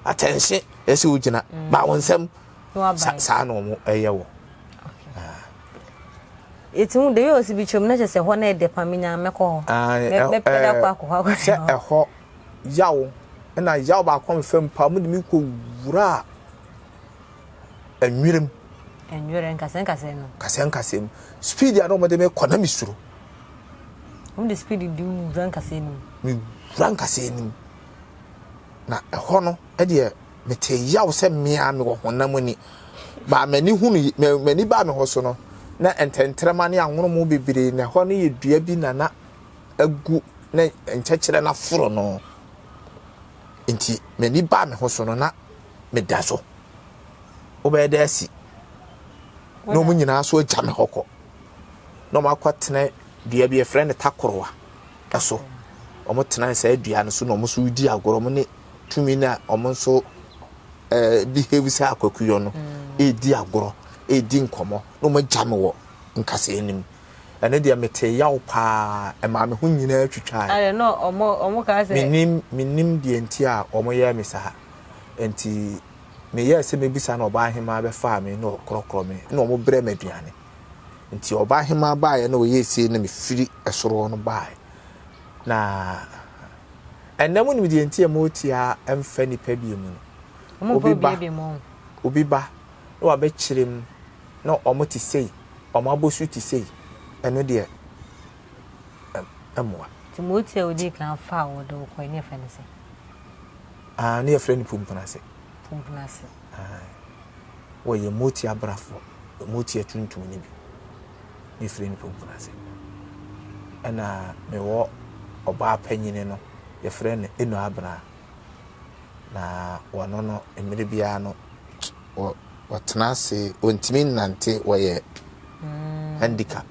atɛnhye ɛsɛ wogyina mm. ba wo nsɛm saa na ɔmo ɛyɛ wɔ yɛti hu de yɛ ɔsi bi kyerɛ mu na kyerɛ sɛ hɔ na ɛdɛ pa menya mɛkɔ hɔ ah, mɛpɛ da kɔ akɔ hɔ akɔ sɛ ɛhɔ yaw ɛna yaw baako a mefam pa mo de me kɔ wura nwera mu. Nwera nkasɛɛ nkasɛɛ no. Nkasɛɛ nkasɛɛ mu. Speed a na wɔde me kɔ na me suro. Wɔn de speed di wura nkasɛɛ no mu. Me wura nkasɛɛ no mu. Na ɛhɔ no ɛdeɛ mete yaw sɛ mmea me wɔ honam ani. Baa m'ani hunu m'ani baa me ho so no na ntɛntrɛma ne anwonomo bebree na ɛhɔ no yɛ dua bi na na agu na nkyɛkyerɛ no aforo no. Nti m'ani baa me ho so no na meda so. Wobɛyɛ dɛ asi. Na wɔn nyinaa so agya me hɔ kɔ. Na wɔn akɔtena dua bi yɛfrɛ no takorowa ɛso. Wɔn tena saa dua no so na wɔn nso redi agorɔ. Wɔn ne tumi na wɔn nso ɛɛ behave sɛ akwakuyɔ no redi agorɔ, redi nkɔmɔ. Na wɔn agya me wɔ nkasɛɛ no mu. Ɛno deɛ metee yaw paa, ɛmaa me ho nyinaa twitwae. Adɛn na wɔn kaa sɛ. Mennim, mennim deɛ nti a wɔyɛɛ me saa. Enti meyɛɛ sɛ mɛbisa na ɔbaahemaa bɛfaa me na ɔkorɔkorɔ me na wɔbrɛɛ me aduane. Nti ɔbaahemaa baeɛ na ɔyɛɛ sei na mefiri ɛsoro hɔ no baeɛ. Na ɛnnɛ monim deɛ nti a motia mfa nnipa bio mu no. Obi ba, obi ba na wabɛkyerɛ mu na wɔn te sei, wɔn abɔsu te sei, ɛno deɛ. mmoa. Nti moti a odii kan faa wo de wo kɔe ne yɛfrɛ no sɛn? Ah, ne yɛfrɛ no Pumpunase. Pumpunase. Ah, wɔyɛ moti abrafoɔ, moti atuntum no bi. Ne yɛfrɛ no Pumpunase. Ɛna mewɔ ɔbaa panyini no, yɛfrɛ no Eno Abena. Na wɔno no, mmerɛ biara no, wɔtena ase, wɔntumi nnante, wɔyɛ mm. handicap.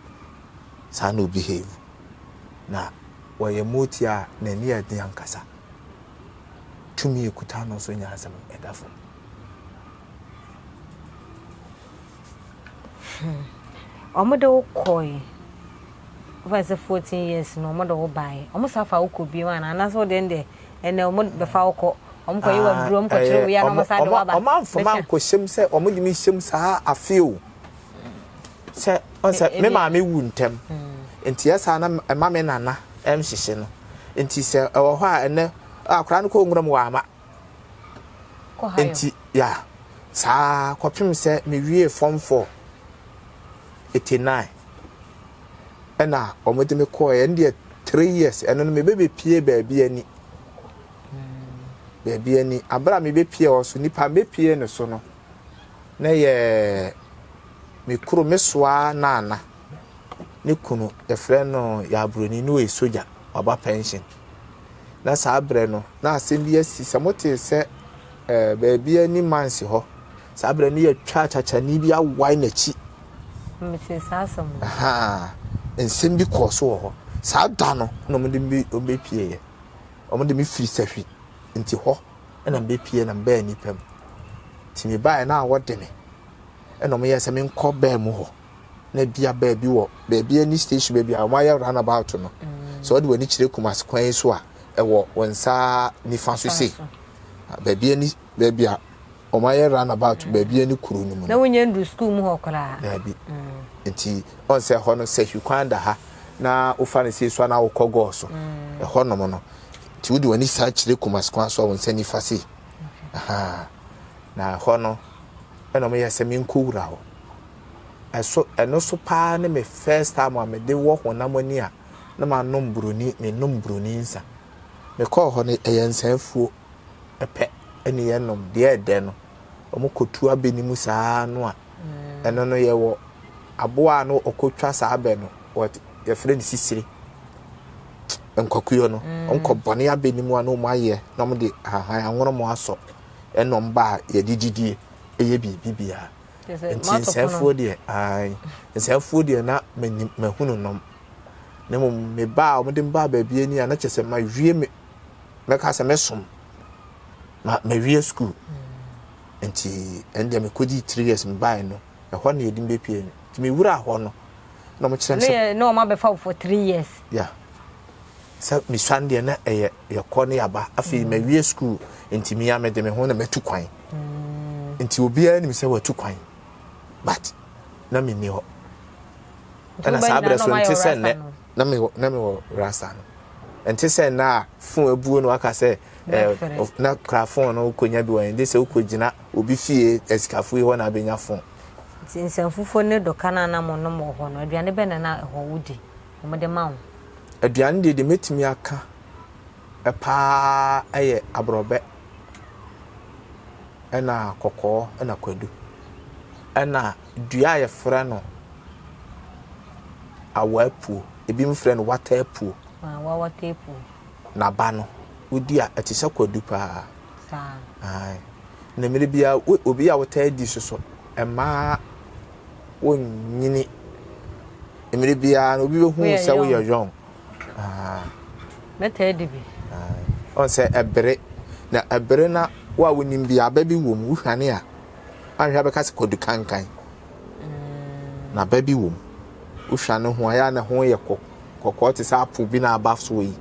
Saa na obehave. Na wɔyɛ moti a n'ani yɛ den ankasa. Tumi a ekuta no nso nyɛ asɛm ɛda fam. Hmm. Wɔn de wo kɔe. Wofa sɛ 14 years no wɔn de wo bae. Wɔn sa fa wo kɔ bio ana anaasɛ wo deɛ deɛ ɛnɛ wɔn bɛfa wo kɔ. Wɔn kɔ yi wa duro wɔn kɔ kyerɛ wo ya na wɔn sa de wo aba. Wɔn amfa ma nkɔhyɛm sɛ wɔn de mi hyɛm saa afe o. Sɛ ɔn sɛ me maame wu ntɛm nti ɛsaa na ɛma me nana ɛmhyehye no nti sɛ ɛwɔ hɔ a ɛnɛ akwadaa no kɔ nwura mu wama nti ya saa kɔpem sɛ mewie form 4 89 ɛna wɔn de me kɔɔ ɛn deɛ 3 years ɛno no mebɛbɛpie baabi ani baabi ani abere a mebɛpie hɔ so nipa mebɛpie no so no na yɛ me kuro me soa nana ne kunu yɛfrɛ no yɛaburoni ne ɔyɛ sogya waba pension na saa berɛ no na asɛm bi asi sɛ motee sɛ eh, baabi ani mansi hɔ saa berɛ no yɛtwa kyakyani bi awae n'akyi mete saa asɛm no nsɛm bi kɔɔ so wɔ hɔ saa da no na wɔde me bɛpieeɛ wɔde me firi sahwi nti hɔ ɛna mebɛpie na mebɛɛ nnipa mu nti mebaeɛ na awɔ de me ɛna wɔyɛɛ sɛ menkɔ bɛɛ mu hɔ na bia baabi wɔ baabi ani station baabi a wɔayɛ runabout no mm. sɛ wɔde w'ani kyerɛ Kumasi kwan yi so a ɛwɔ wɔn nsa nifa so sei baabi ani baabi a wɔayɛ runabout mm. baabi ani kuro no mu na wonyɛ ndu sukuu mu hɔ koraa daabi mm. nti ɔn sɛ ɛhɔ no sɛ hwikwan da ha na wofa no sei so a na wokɔ gɔɔ so ɛhɔ nom no nti wode w'ani san kyerɛ Kumasi kwan so a wɔn nsa nifa sei na ɛhɔ no ɛna wɔyɛ sɛ menkɔwura hɔ. Ɛso ɛno so paa ne me first time a mede wɔ honam ani a na manom buroni menom buroni nsa. Mekɔɔ hɔ no ɛyɛ nsa afuo pɛ ɛne yɛnom deɛ ɛdɛ no wɔkɔtu abɛ no mu saa no a ɛno no yɛwɔ aboa a no ɔkɔtwa saa abɛ no yɛfrɛ no sisire nkwakuo no wɔkɔ bɔne abɛ no mu a na wɔayɛ na wɔde ahahan anwono mu asɔ ɛna wɔba a yɛde didie ɛyɛ biribi biara nti nsɛefoɔ deɛ ae nsɛefoɔ deɛ na menim mahunu nom na mmom mebaa a wɔde me baa baabi ani a na kyerɛ sɛ mawie me mɛka sɛ mɛsom ma mawie sukuu nti ɛno deɛ mekɔdii three years mebaeɛ no ɛhɔ na yɛde me bɛpie no nti mewura hɔ no na wɔkyerɛ me sɛ na wɔn abɛfa wo for three years yeah Sɛ mesua no deɛ na ɛyɛ yɛkɔ ne yɛaba. Afei mawie sukuu nti me ara mede me ho na matu kwan. Nti obiara nim sɛ watu kwan but na menni hɔ. Ɛna saa berɛ so nte sɛ nnɛ na mewɔ na mewɔ rasta no. Nte sɛ nnɛ a fon abuo no waka sɛ eh, na kora fon no wokɔnya bi wɔ ɛnde sɛ wokɔgyina obi fie asikafo yi hɔ na abɛnya fon. Nti nsɛmfufuo ne dɔka no a na monom wɔ hɔ no, aduane bɛn na na ɛhɔ wodi, wɔde ma wo? Aduane deɛ, deɛ mɛtumi aka paa yɛ aborɔbɛ ɛna kɔkɔɔ ɛna kwadu. Ɛna dua a yɛfrɛ no awaapuo, ebinom frɛ no wataapuo. Ah, wawataapuo. N'aba no, wodi a, ɛte sɛ kwadu paa. Saa. Ae. Na mmerɛ biara, obi a wotaa di so so, ɛma wonyini. Mmerɛ biara no obi bɛhu wo sɛ woyɛ young. Ah. Mɛtaa di bi. Ɔn sɛ ɛbere na ɛbere na wo a wonim bi aba bi wɔ mu wohwane a ahwɛ abɛka sɛ kwadu kankan. Mm. Na aba bi wɔ mu. Wohwane ho ayɛ na ho yɛ kɔkɔɔ te sɛ apo bi na aba so yi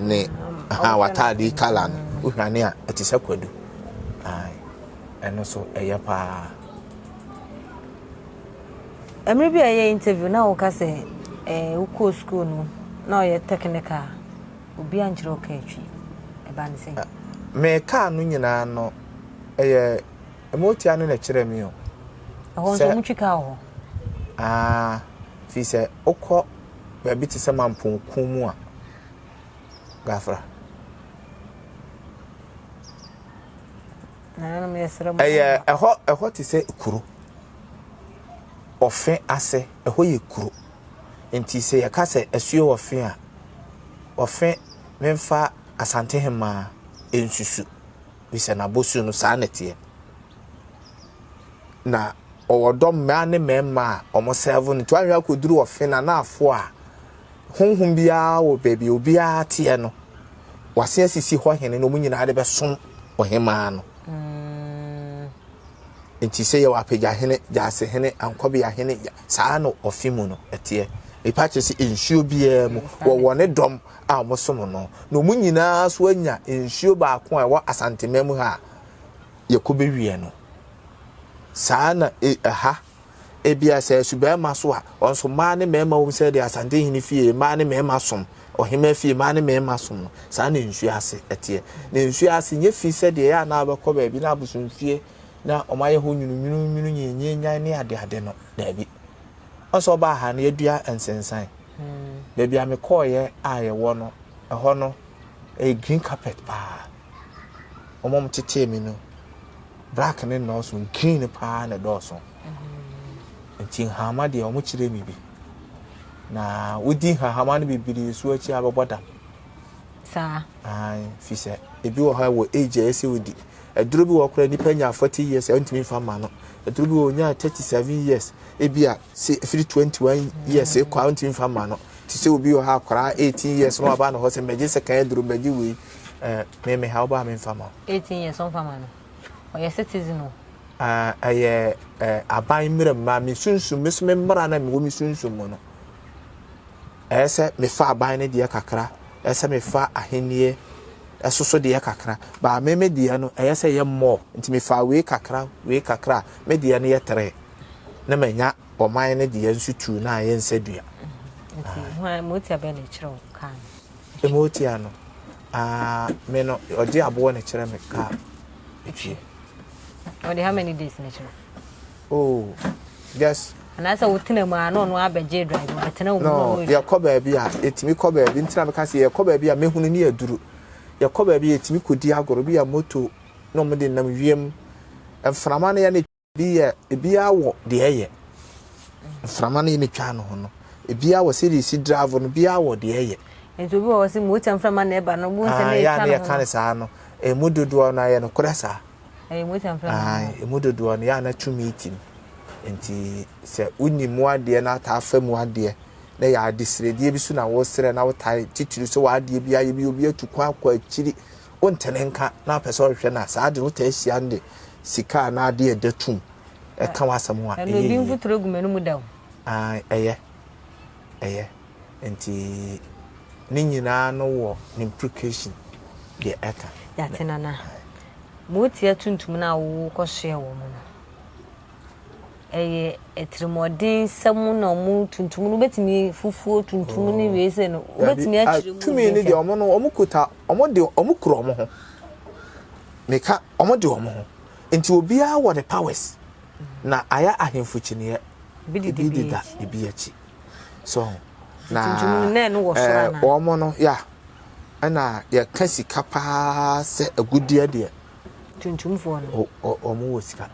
ne ha w'ataade kala no wohwane a ɛte sɛ kwadu. Ɛno so ɛyɛ paa. Mmerɛ bi a yɛyɛ interview na woka sɛ eh, wokɔɔ school no na ɔyɛ technical obi ankyerɛ wo kaa twi ɛba ne sɛn? Me kaa no nyinaa no ɛyɛ motia no na ɛkyerɛ me o. Ɛhɔ nso wɔn twi kaa wɔ hɔ? Ah, fi sɛ wokɔ. baabi te sɛ Mampong mu a, Gafra. Ɛyɛ ɛhɔ ɛhɔ te sɛ kuro. Ɔfe ase ɛhɔ yɛ kuro. Nti sɛ yɛka sɛ asuo ɔfe a, ɔfe memfa Asantehemaa nsusu. Bi sɛ n'abosu no saa na ɛteɛ. Na ɔwɔ dɔm mmaa ne mmarima a wɔn sɛɛvo no. Nti wahwɛ akɔduru ɔfe no anaafoɔ a, honhom biara wɔ baabi a obiara teɛ no, wase asisi hɔ hene na wɔn nyinaa de bɛsom ɔhemaa no. Nti sɛ yɛwɔ apagya hene, gyaase hene, ankɔbea hene, saa na ɔfe mu no ɛteɛ. Nipa kyerɛ sɛ nsuo biara mu wɔwɔ ne dɔm a wɔsom no, na wɔn nyinaa so anya nsuo baako a ɛwɔ Asanteman mu ha a yɛkɔ bɛwie no. Saa na ɛha Ebia sɛ asubarima so a, wɔn nso mmaa ne mmarima wom sɛ deɛ Asantehene fie mmaa ne mmarima som, ɔhemmaa fie mmaa ne mmarima som no, saa na nsuo ase teɛ. Na nsuo ase nyɛ fi sɛ deɛ ɛyɛ a na wobɛkɔ baabi na abosomfie na wɔayɛ hɔ nwununwununwunu nyenyenyan ne adeade no, daabi. Wɔn sɛ ɔbaa ha no yɛadua nsensan. Baabi a mekɔɔeɛ a yɛwɔ no, ɛhɔ no ɛyɛ green carpet paa. Wɔn a wɔtetee me no, Black no nnɔɔso, green no paa na ɛdɔɔso. Nti nhahama deɛ wɔn kyerɛ me bi. Na wodi nhahama no bebree so akyi a bɛbɔ dam. Saa. Ae, fi sɛ ebi wɔ hɔ a wɔ age a ɛsɛ wodi. Aduro bi wɔ koraa nipa nya 40 years a ɔntumi nfa ma no. Aduro bi wɔ onya 37 years ebi a se firi 21 years kɔ a ɔntumi nfa ma no. Te sɛ obi wɔ hɔ akwaraa 18 years na waba ne hɔ sɛ mbɛgye sekan aduro mbɛgye wei. Ɛɛ me me ha wobaa memfa ma wo. 18 years ɔmfa ma no. Ɔyɛ citizen o. Ah, ɛyɛ eh, aban mmara mu ma me sunsum, me so me mmara na mewɔ me sunsum mu no. Ɛyɛ sɛ mefa aban no deɛ kakra, ɛyɛ sɛ mefa ahennie ɛsoso deɛ kakra. Baa me me deɛ no, ɛyɛ sɛ ɛyɛ more. Nti mefa wei kakra, wei kakra a, me deɛ no yɛ tere. Na manya ɔman no deɛ nso tuu na ayɛ nsa dua. Nti, hwan, motia bɛn na ɛkyerɛ wo kaa no? Emotia no, ah, me no, ɔgye aboɔ na kyerɛ me kaa etwie. Ɔde how many days na kyerɛ? Oh, just. Anaasɛ wotena mu a na ɔno abɛgye drive ɔbɛtena wo mu No, yɛkɔ baabi a, yɛtumi kɔ baabi, ntina meka sɛ yɛkɔ baabi a mehunu ne aduru. Yɛkɔ baabi a yɛtumi kɔdi agorɔ bi a moto na wɔde nam wiem. Mframa no yɛ ne Ebi yɛ, ebiara wɔ deɛ ɛyɛ. Mframa no yɛ ne twa no ho no. Ebiara wɔ sɛdeɛ esi drive no, ebiara wɔ deɛ ɛyɛ. Nti obi wɔ hɔ sɛ motia mframa na ɛba no, wohu sɛ na yɛ ɛtwa a na ne ho yɛka no. no saa no, emu dodoɔ no ayɛ nokorɛ saa. Ɛyɛ motia mframa no. Emu dodoɔ no yɛ a na tumi tim. Nti sɛ wonni mu adeɛ na ataa fa mu adeɛ na yɛ adesrɛdeɛ bi so na wosrɛ na wotae titiri sɛ w'adeɛ bi ayɛ bi obi atu kwan akɔ akyiri wontene nka na apɛ sɛ ɔhwehwɛ no a saa ade no wotaa hyia no de sika anaa ade a ɛda tum ɛka w'asɛm ho a ɛno ɛyɛ ebi yie. mfuturo gu m'anum da o. Ae, ɛyɛ ɛyɛ nti ne nyinaa no wɔ ne implication deɛ ɛka. Yɛate nana. Motia tuntum no a wokɔsoɛ wɔ mu no. Ɛyɛ atirimuɔdensɛm na ɔmo tuntum no wobɛtumi fufuo tuntum ne wei sɛ no wobɛtumi akyerɛ mu. Tumi no deɛ ɔmo no ɔmo kuta ɔmo de ɔmo kura ɔmo ho. Meka ɔmo de ɔmo ho. Nti obiara wɔ ne powers na ayɛ ahemfo kyiniiɛ. Ebi deda ebi akyi. So na ɛɛ ɔmo no ya ɛna yɛka sika paa sɛ agudeɛ deɛ. Tuntumfoɔ no. Ɔmo wɔ sika.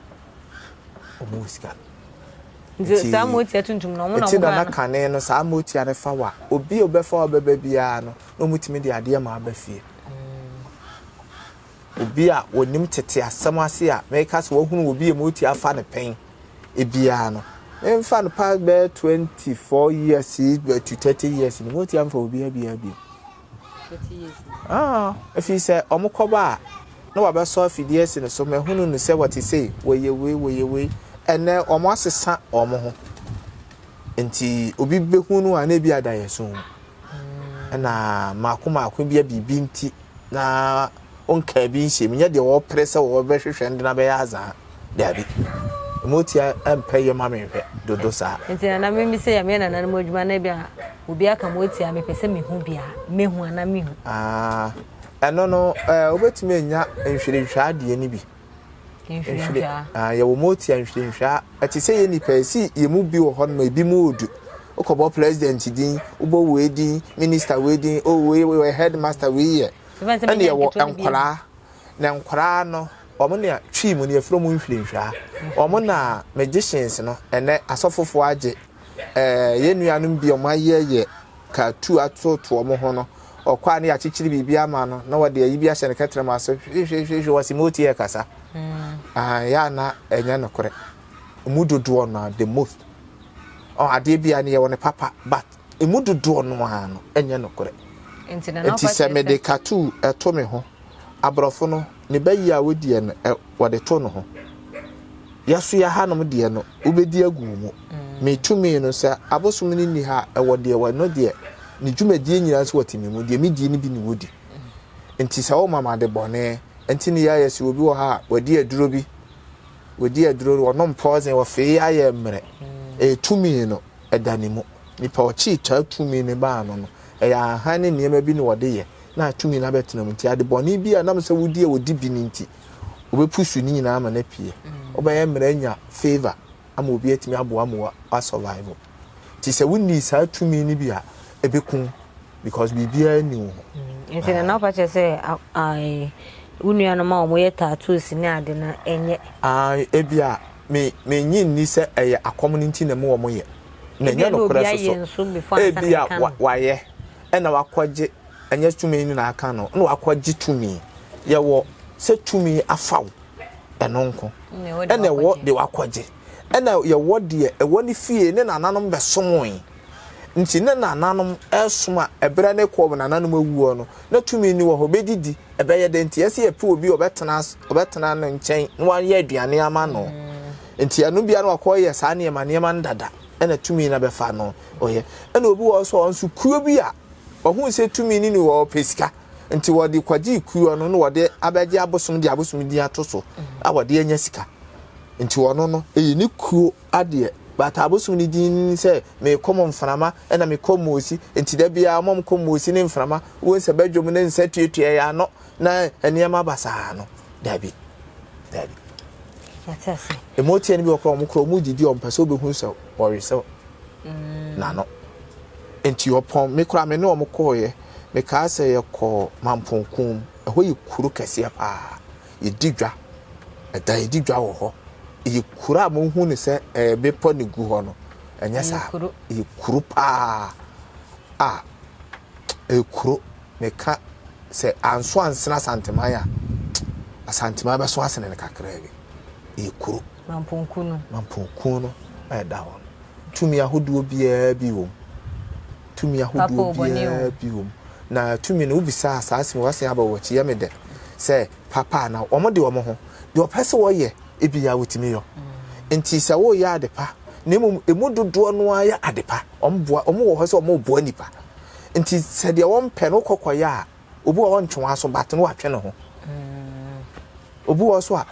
Ɔmo wɔ sika. Nti saa motia tuntum no ɔmo na ɔmo ɔmo nana kane no saa motia no fa wa obi a ɔbɛfa wa bɛba biara no na ɔmo tumi de adeɛ ma aba fie. Obi a onim tete asɛm ase a meka sɛ wahunu obi a motia afa ne pɛn ebiara no memfa no past bɛyɛ 24 years to 30 years no motia mfa obiara biara bio. Ah, ɛfiri sɛ wɔkɔba a, na wɔabɛsɔ afidie asi ne so, mahunu no sɛ wɔte sei, wɔyɛ wei, wɔyɛ wei. Ɛnnɛ, wɔasesa wɔn ho. Nti, obi bɛhu no a, na ebi ada yɛn so. Ɛna mmaako mmaako bi a biribi nti, na ɔnkaa bi nhyɛ mu, nyɛ deɛ wɔpere sɛ wɔbɛhwehwɛ no de no abɛyɛ azaa. Daabi. Motia mpɛ yɛ ma me nhwɛ dodo saa. Nti nana me mi sɛ yɛ meyɛ nana no mu adwuma na bi a obi aka motia mepɛ sɛ mehu bi a mehu ana mehu. Ah, ɛno no eh, wobɛtumi anya nhwirenhwaa deɛ no bi. Nhwirenhwaa. Ah, yɛwɔ motia nhwirenhwaa. Ɛte sɛ yɛ nipa ɛsi yɛ mu bi wɔ hɔ nom ebi mu odu. Wokɔbɔ president din, wobɔ wei din, minister wei din, oh wei wei headmaster wei yɛ. Ɛna yɛwɔ nkwaraa. Na nkwaraa no, wɔn na Twi mu no yɛfrɛ wɔn nhwirenhwiraa. Wɔn na magicians no, ɛnɛ asɔfofoɔ agye ɛɛ yɛn nuanom bi a wɔayɛ yɛ katu atoto wɔn ho no, ɔkɔ a ne yɛakyekyere biribi ama no na wɔde ayi bi ahyɛ ne kɛtrɛma ase hwehwehwehwɛ wɔsi mo tie kasa. Mm. Ah, yɛ a na ɛnyɛ nokorɛ. Emu dodoɔ no the most. Ɔ adeɛ bi a ne yɛwɔ ne papa but emu dodoɔ no ara no ɛnyɛ nokorɛ. Nti sɛ mede katu ɛto me ho aborɔfo no ne ba yi a wodiɛ no ɛ wɔde to no ho. Yɛso yɛ hanom deɛ no wobɛdi agu wo mu. Me tumi no sɛ abosom no nni ha a ɛwɔ deɛ wɔ no deɛ ne dwumadie nyinaa nso wɔte me mu deɛ medie no bi ne wɔdi. Nti sɛ woma me ade bɔne nti ne yɛayɛ sɛ obi wɔ ha a wadi aduro bi wɔdi aduro no wɔnom poison wɔfee ayɛ mmerɛ ɛyɛ tumi no ɛda ne mu. Nipa ɔkyee taa tumi no baa no no ɛyɛ ahan ne nneɛma bi na wɔde yɛ na tumi no abɛtena mu. Nti ade bɔne bi a nam sɛ wodi a wɔdi bi no nti, wɔbɛpusu ne nyinaa ama no apue. Wobɛyɛ mmerɛ anya favour ama obi atumi aboa ma wa survive. Nti sɛ wonni saa tumi no bi a, ɛbɛku wo because biribiara nni wo ho. Mm, nti na na kyerɛ sɛ wo nuanom a wɔyɛ tattoos ne ade no ɛnyɛ. Ebi a me menye nni sɛ ɛyɛ akɔm no nti na mu wɔn yɛ. Na ɛnyɛ nokorɛ so so. Ebi a wayɛ ɛna wakɔgye ɛnyɛ tumi no na aka no, na wakɔgye tumi. Yɛwɔ sɛ tumi afa wo, ɛno nko. Ɛna ɛwɔ deɛ wakɔgye. Ɛna yɛwɔ deɛ ɛwɔ ne fie ne nananom bɛsomoe. Nti ne nananom ɛsom a ɛberɛ ne kɔɔ nananom awuo no, na tumi ni wɔ hɔ, bɛdidi, ɛbɛyɛ dɛ. Nti ɛsɛ yɛpɛ obi ɔbɛtena ɔbɛtena no nkyɛn na wayɛ aduane ama no. Nti ɛno bia na wakɔyɛ saa nneɛma nneɛma no dada, ɛna tumi no bɛfa no ɔyɛ. Ɛna obi wɔ hɔ nso a ɔnso kuo bi a Wɔhuu sɛ tumi no ni hɔ, wɔpɛ sika, nti wɔde kɔgyee kuo no na wɔde abɛgye abosom de abosom din ato so a wɔde anya sika. Nti ɔno no, ɛyɛ ne kuo adeɛ, but abosom no din ne sɛ mekɔ mo mframa ɛna mekɔ moosi, nti da biara wɔn kɔ moosi ne mframa, wɔn sɛ badwom ne nsa tuatua yɛ ano na nneɛma basaa no, dabi, dabi. Ɛmɔtia no bi wɔ koraa wɔn koraa wɔn didi wɔn pɛ sɛ wɔbɛhu sɛ wɔresɛ mm. n'ano. Nti ɔpɔn me koraa me ne wɔn kɔɔeɛ. Mekaa sɛ yɛkɔɔ Mampong-Kum. Ɛhɔ yɛ kuro kɛseɛ paa. Yɛdi dwa. Ɛda yɛdi dwa wɔ hɔ. Ɛyɛ kuro a mohu no sɛ ɛyɛ bepɔ na ɛgu hɔ no. Ɛnyɛ saa. Ɛyɛ kuro paa a ɛyɛ kuro. Meka sɛ anso ansene Asanteman a, Asanteman bɛso asene no kakraa bi. Ɛyɛ kuro. Mampong-Ku no. Mampong-Ku no a ɛda hɔ no. Tumi ahodoɔ biara bi wɔ mu. Tumi ahodoɔ biara bi wɔ mu. Na tumi no wobisa saa asɛm wasen aba wɔ akyi yɛ me dɛ sɛ papa anaa wɔn de wɔn ho deɛ ɔpɛ sɛ wɔyɛ ebi a wɔtumi yɔ. Mm. Nti sɛ woyɛ ade pa na mmom emu dodoɔ no ara yɛ ade pa wɔn boa wɔn wɔ hɔ sɛ wɔn boa nipa. Nti sɛ deɛ wɔn pɛ no kɔkɔ yɛ a obi wɔ hɔ ntwe wɔn aso but no watwe ne ho. Mm. Obi wɔ hɔ nso a,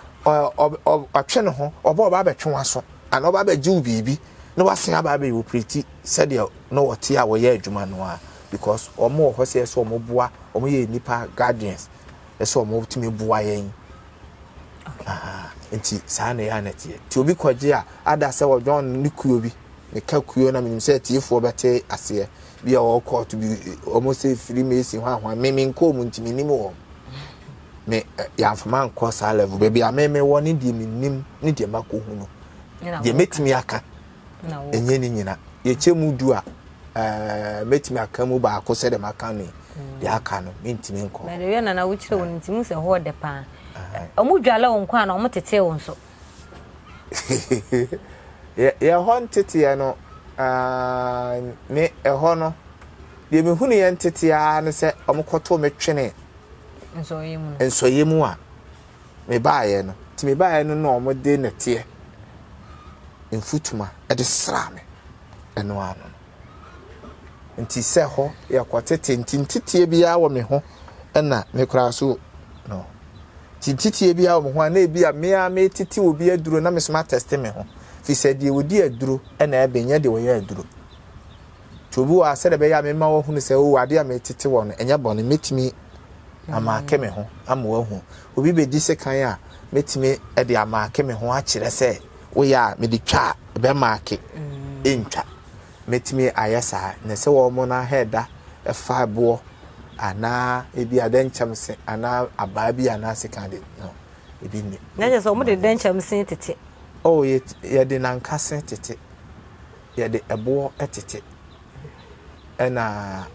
ɔtwe ne ho, ɔba ɔba abɛtwe w'aso anaa ɔba abɛgye wo biribi na wasen aba abɛyɛ operate sɛdeɛ na wɔte a wɔyɛ adwuma no a because wɔn wɔ hɔ sɛ ɛsɛ wɔn boa, wɔn yɛ nnipa guardians, ɛsɛ wɔn tumi boa yɛn. Nti saa na ɛyɛ a na ɛteɛ. Nti obi kɔgye a, ada sɛ wɔdwɔn ne kuo bi, meka kuo na menim sɛ atiefoɔ bɛte aseɛ, bi a wɔwɔ kɔɔto bi, wɔn sɛ Freemason hwanhwan, me menkɔɔ mu nti menim wɔn. Me yɛamfa mankɔ saa level baabi a me mewɔ ne deɛ menim ne deɛ makɔhu no deɛ mɛtumi aka ɛnyɛ ne nyina yɛkyɛ mu du a ɛɛ mɛtumi aka mu baako sɛ deɛ maka no mm. deɛ aka no mentumi nkɔ. Bɛde yɛ nana wokyerɛ wɔn nti mu sɛ hɔ ɔdɛ paa ɔmo dwale wo nko a na ɔmo tetee wo nso. Yɛ hɔ nteteɛ no me ɛhɔ no deɛ mehunu yɛ nteteɛ ara ne sɛ ɔmo kɔto me twene nsɔeɛ mu a mebaeɛ no nti mebaeɛ no na wɔde nɛteɛ mfutuma de sraa me ɛno ano no nti sɛ hɔ yɛkɔtete nti nteteɛ biara wɔ me ho ɛna me koraa so no nti nteteɛ biara wɔ me ho a na ebi a me a metete obi aduro na me so matɛste me ho fi sɛ deɛ wɔdi aduro ɛna ɛbɛn nyɛ deɛ wɔyɛ aduro Nti obi wɔ ha sɛdeɛ ɛbɛyɛ a mema wahunu sɛ o adeɛ a metete wɔ no ɛnyɛ bɔne mɛtumi amaake me ho ama wahu. Obi bɛdi sekan a mɛtumi de amaake me ho akyerɛ sɛ woyɛ a mede twa a ɛbɛmaake ɛntwa. mɛtumi ayɛ saa. Na sɛ wɔn no ahɛ da fa boɔ anaa ebi a dɛnkyɛm se anaa abaa bi anaa sekan de no, ebi nni. Na kyerɛ sɛ wɔn de dɛnkyɛm se tete. Oh, yɛde nanka se tete, yɛde ɛboɔ tete, ɛna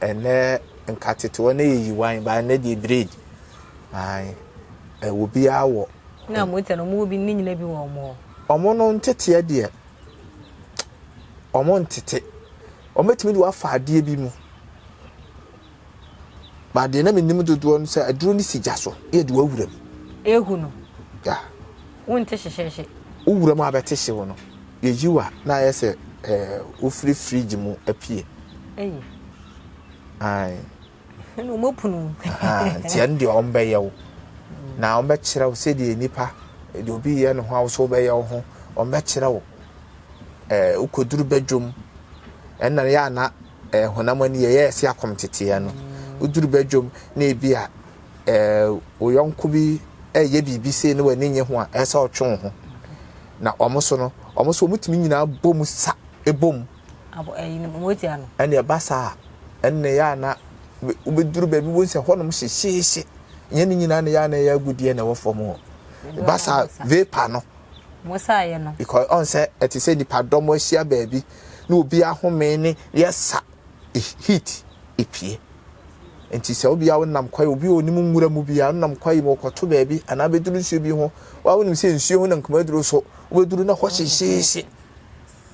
ɛnɛ nka tete hɔ na yɛyi wan, ba ɛnɛ deɛ braid. Ae, ɛwɔ biara wɔ. Na mo tɛ no, wɔn wɔ bi ne nyina bi wɔ wɔn hɔ. Wɔn no nteteɛ deɛ, wɔn ntete. Wɔbɛtumi de wo afa adeɛ bi mu. Ba deɛ na menim dodoɔ no sɛ aduro no si gya so na yɛde wo awura mu. Ehu no. Ya. Wonte hyehyeehye. Wo wura mu abɛte hyew no, yɛyi wo a na ayɛ sɛ ɛɛ wofiri fridge mu apue. Eyi. Ae. Ɛna wɔn apunu. Nti ɛno deɛ wɔn bɛyɛ wo. Na wɔn bɛkyerɛ wo sɛdeɛ nipa deɛ obi yɛ ne ho a wo so wobɛyɛ wo ho. Wɔn bɛkyerɛ wo. Ɛɛ wokɔduru badwam ɛna yɛ ana ɛɛ honam ani yɛyɛ ɛsɛ akɔm teteɛ no. Woduru badwam na ebi a ɛɛ wo yɔnko bi ɛyɛ biribi sei na w'ani nye ho a ɛsɛ ɔtwe wo ho. Na wɔn so no wɔn so wɔn tumi nyinaa bɔ mu sa bɔ mu. Ɛnna ɛba saa a, ɛnna ɛyɛ a na wobɛduru baabi wohu sɛ hɔnom hyehyeehye. Nyɛ ne nyinaa na ɛyɛ a na ɛyɛ agudeɛ na ɛwɔ fam hɔ. Ɛba saa vapor no. Because ɔn sɛ ɛte sɛ nipadɔm ahyia baabi na obi ahome ne yɛsa heat epie. Nti sɛ obi a wonam kwae, obi a onim nwura mu bi a wonam kwae mu ɔkɔto baabi anaa bɛduru nsuo bi ho, wa wonim sɛ nsuo ho na nkumaduro so, wobɛduru na hɔ hyehyeehye.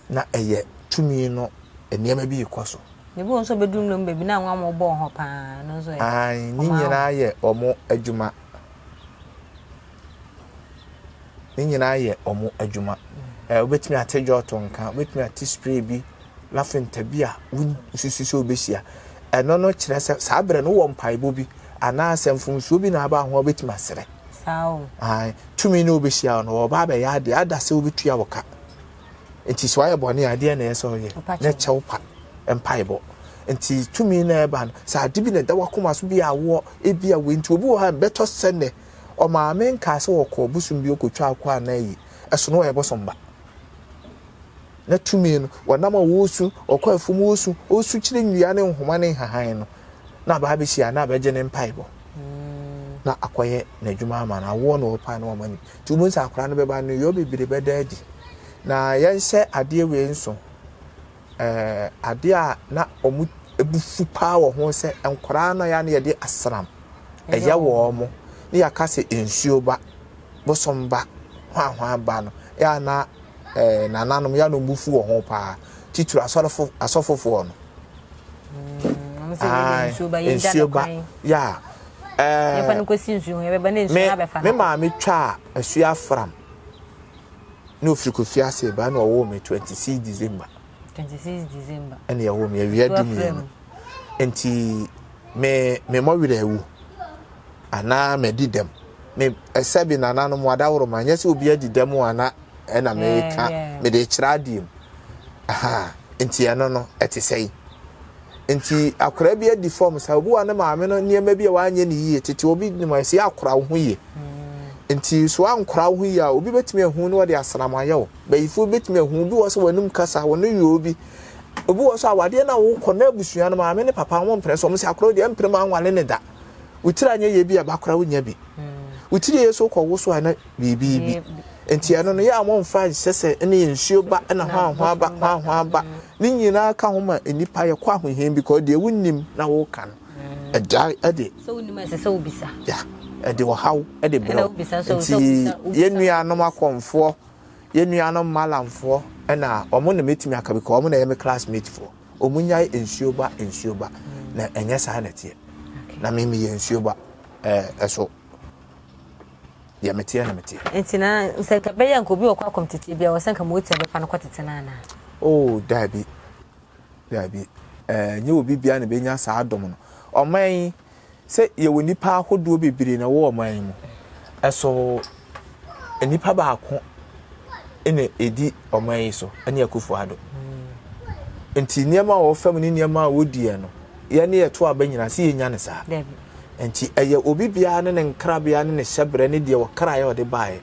na ɛyɛ tumi no nneɛma bi rekɔ so. Ebi wɔ nso bɛduru nnɔm baabi na anwa bɔ hɔ paa no nso yɛ. Ae, ne nyinaa yɛ wɔn adwuma. Ne nyinaa yɛ wɔn adwuma. Ɛɛ wobɛtumi ate dwɔɔto nka, wobɛtumi ate spray bi, lafinta bi a wosusu sɛ wobɛhyia. Ɛno no kyerɛ sɛ saa berɛ no wowɔ mpaebɔ bi anaasɛ mfomsoɔ bi na aba ho a wobɛtumi asrɛ. Saa o. Ae, tumi no wobɛhyia no wɔba abɛyɛ adeɛ ada sɛ wobɛtua wo ka. Nti sɛ wayɛ bɔne a, ɛdeɛn na ɛyɛ sɛ ɔyɛ? Na kyɛw pa mpaebɔ. Nti tumi na ɛba no, sɛ ade bi na ɛda w'akoma so bi a woɔ, ebi a wei nti obi wɔ hɔ a bɛtɔ sɛ nnɛ, ɔmaame nkaa sɛ ɔkɔɔ bosom bi ɔkɔtwa akɔ anaa ayi, ɛso no ɔyɛ bosom ba. Na tumi no, wɔnam a wɔresu, ɔkɔ afuom ɔresu, ɔresu kyerɛ nnua ne nhoma ne nhahan no, na aba abɛhyia na abɛgye ne mpaebɔ. Na akɔyɛ n'adwuma ama no, awoɔ na ɔrepa na wama no. Nti wobɛhu sɛ akwadaa no bɛba no, nneyɔɔ bebree bɛda adi. Na yɛnhyɛ adeɛ wei nso, ɛɛ adeɛ a na wɔn bu fu paa wɔ ho sɛ nkwadaa no yɛ a na yɛde asram ɛyɛ wɔn mo ne yɛaka sɛ nsuo ba, bosom ba, hwanhwan ba no, yɛ a na ɛɛ nananom yɛ a na wɔn bu fu wɔ ho paa, titiri asɔrefo asɔfofoɔ no. Nsuo ba, yɛ a. Ɛɛ me me maame twaa Asua Afram na ofiri Kofi ase ba na ɔwoo me 26 December. 26 December. Ɛna ɛwoo me awia du mmienu. Nti me me mmɔ werɛ awu anaa madi dɛm. Me ɛsɛ bi nananom adaworo ma nyɛ sɛ obi adi dɛm ana ɛna meka mede kyerɛ adeɛ mu. Aha nti ɛno no ɛte sɛ yi. Nti akwadaa bi adi fam saa, obi wɔ ne maame no nneɛma bi a wanyɛ ne yie, tete obi nim a ɛsɛ akora wo ho yie. Nti so ankora wo ho yie a, obi bɛtumi ahu na ɔde asram ayɛ wo. Bayifoɔ bi bɛtumi ahu, obi wɔ sɛ w'anum kasa, wɔn yɛ obi. Obi wɔ sɛ awadeɛ no a wokɔ na abusua no maame ne papa wɔn mpene so, wɔn sɛ akora deɛ mpene ma anwale ne da. Wo tiri anyɛ yie bi a bakora wonya bi. Wo tiri yɛ so kɔ wo so a na biribi bi. Nti ɛno no yɛ a wɔmfa nhyɛ sɛ ne nsuo ba na hwanhwa ba hwanhwa ba. Ne nyinaa ka ho ma nnipa yɛkɔ ahohia because deɛ wonnim na woka no ɛgya ɛde. Sɛ wonim ɛsɛ sɛ wobisa. Ya ɛde ɔhaw ɛde brɛ wo. Nti yɛn nuanom akɔmfoɔ yɛn nuanom malamfoɔ ɛna wɔn na mɛtumi aka because wɔn na ɛyɛ me classmate foɔ. Wɔn nyae nsuo ba nsuo ba na ɛnyɛ saa na ɛteɛ. Na me meyɛ nsuo ba ɛɛ ɛso. Deɛ meteɛ na meteɛ. Nti na sɛ nka bɛyɛ nka obi ɔkɔ akɔm tete bi a wɔ sɛ nka motia bɛfa no kɔ tete no anaa? Oh, daabi. Daabi. Ɛɛ, nyɛ obi bia na bɛnya saa adom no. Ɔman yi, sɛ yɛwɔ nnipa ahodoɔ bebree na ɛwɔ ɔman yi mu. Ɛso nnipa baako na ɛdi ɔman yi so, ɛne Akufo Addo. Nti nneɛma a wɔfa mu ne nneɛma a wɔdiɛ no, yɛne yɛto aba nyinaa sɛ yɛnya no saa. Daabi. Nti ɛyɛ obi biara ne ne nkrabea ne ne hyɛbrɛ ne deɛ ɔkraeɛ a ɔde baeɛ.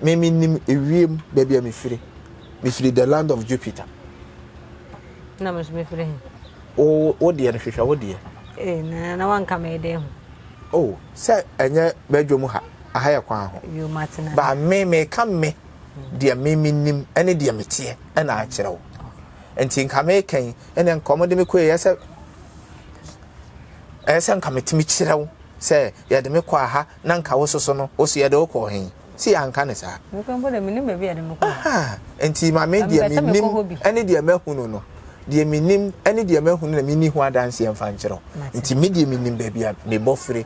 Me menim ewiem baabi a mefiri. Mefiri the land of Jupiter. Na me nso mefiri he? Wo wo deɛ no hwehwɛ wo deɛ. Ee na na wanka me dɛn ho. Oh sɛ ɛnyɛ badwam ha aha yɛ kwan ho. Yo matena. Ba me meka me deɛ me menim ɛne deɛ meteɛ ɛna akyerɛ wo. Nti nka meka yi ɛne nka wɔde me kɔ yɛ sɛ ɛyɛ sɛ nka metumi kyerɛ wo sɛ yɛde me kɔ aha na nka wo soso no wo so yɛde wo kɔ he. Si yɛanka ne saa. Mekɔ mpo deɛ menim baabi a yɛde me kɔ. Nti ma me deɛ menim ɛne deɛ mahunu no deɛ menim ɛne deɛ mahunu na menni ho adanseɛ mfa nkyerɛ wo. Nti me deɛ menim baabi a mebɔ fire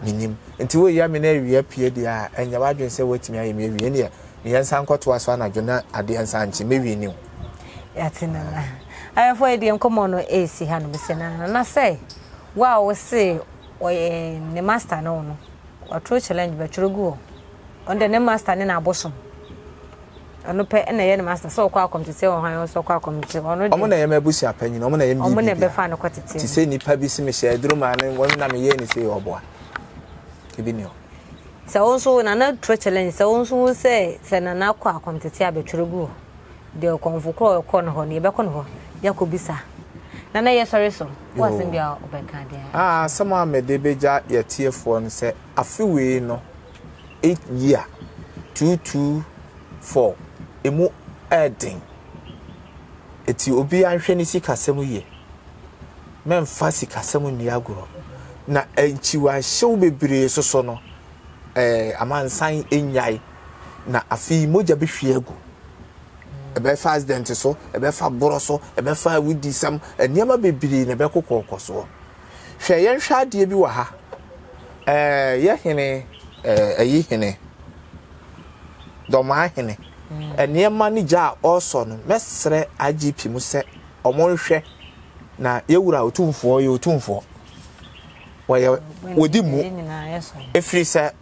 menim. Nti woyɛ me na awia pie deɛ a ɛnyɛ w'adwene sɛ woatumi ayɛ me awie ɛneɛ meyɛ nsa nkɔtoa so anadwo na adeɛ nsa nkye mɛwie ni o. Yɛate nana. Ayɛfoɔ yɛ deɛ nkɔmmɔ no ɛresi ha no mesɛ nana na sɛ wo a wo se ɔyɛ ne master ne wo no Ɔtoro challenge bɛtwerɛ gu hɔ. Ɔno deɛ ne master ne n'abosom. Ɔno pɛ ɛna ɛyɛ ne master sɛ ɔkɔ akɔmtete wɔ hwan sɛ ɔkɔ akɔmtete ɔno deɛ. Ɔmo na ɛyɛ m'abusua panyin ɔmo na ɛyɛ me Ɔmo na ɛbɛfa no kɔ tete. Te sɛ nipa bi si me hyɛ aduro maa no wɔn na me yɛ ne sei ɔboa. Ebi ni hɔ. Sɛ wo nso nana turo challenge sɛ wo nso wo sɛ sɛ nana kɔ akɔmtete a bɛtwerɛ gu hɔ. Deɛ ɔkɔmfo korɔ ɔkɔ no hɔ no yɛbɛkɔ no hɔ yɛakɔbisa. Nana yɛsɔre so. Wo asɛm bi a wobɛka deɛ. Ah, asɛm a mede bɛgya yɛtiefoɔ no sɛ afe wei no year 224 emu ɛɛden. Eti obiara nhwɛ ne sikasɛm yie. Mɛmfa sikasɛm nni agorɔ. Na nkyiwahyew bebree soso no, ɛɛ amansan nnyae. Na afe yi mogya bɛhwie agu. Ɛbɛfa accident so, ɛbɛfa borɔ so, ɛbɛfa awudisɛm, nneɛma bebree na ɛbɛkokɔkɔ soɔ. Hwɛ, yɛnhwɛ adeɛ bi wɔ ha. Ɛɛ yɛ hene, ɛɛ ɛyi hene, dɔmaa hene. Nneɛma ne gya a ɔresɔ no, mɛsrɛ IGP mu sɛ wɔnhwɛ na yɛwura otumfoɔ yɛ otumfoɔ. Wɔyɛ wɔdi mu. Ɛfiri sɛ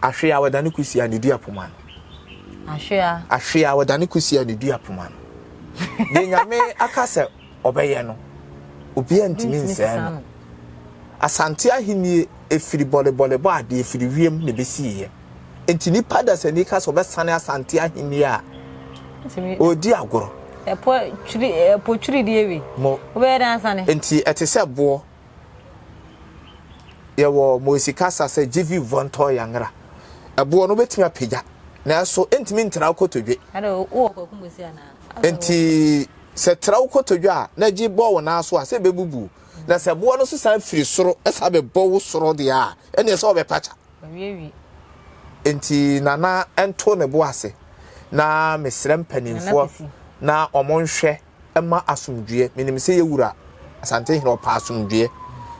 Ahwe a wɔdane kusi a ne dua poma no. Ahwe a. Ahwe a wɔdane kusi a ne dua poma no. Deɛ Nyame aka sɛ ɔbɛyɛ no, obiara ntumi nsɛe no. Asante ahennie ɛfiri bɔlebɔlebɔ adeɛ ɛfiri wiem na ɛbɛsiiɛ. Nti nipa dasani ka sɛ ɔbɛsane Asante ahennie a, ɔredi agorɔ. Ɛpɔ twiri ɛpɔ twiri deɛ wi. Mo. Wobɛyɛ dɛ asane. Nti ɛte sɛ boɔ. Yɛwɔ Mosi kasa sɛ Gyivi Vɔntɔ Yangra. Ɛboɔ no wobɛtumi apagya, nanso ɛntumi ntra wo kotodwe. Nti sɛ tra wo kotodwe a na gye bɔ wo nan so a, sɛ ɛbɛbubu. Na sɛ boɔ no nso san firi soro san bɛbɔ wo soro deɛ a, ɛnneɛ sɛ ɔbɛpakya. Nti Nana nto ne bo ase na mesrɛ mpanimfoɔ na wɔnhwɛ ma asomdwoeɛ. Menim sɛ yɛ wura Asantehene ɔpɛ asomdwoeɛ.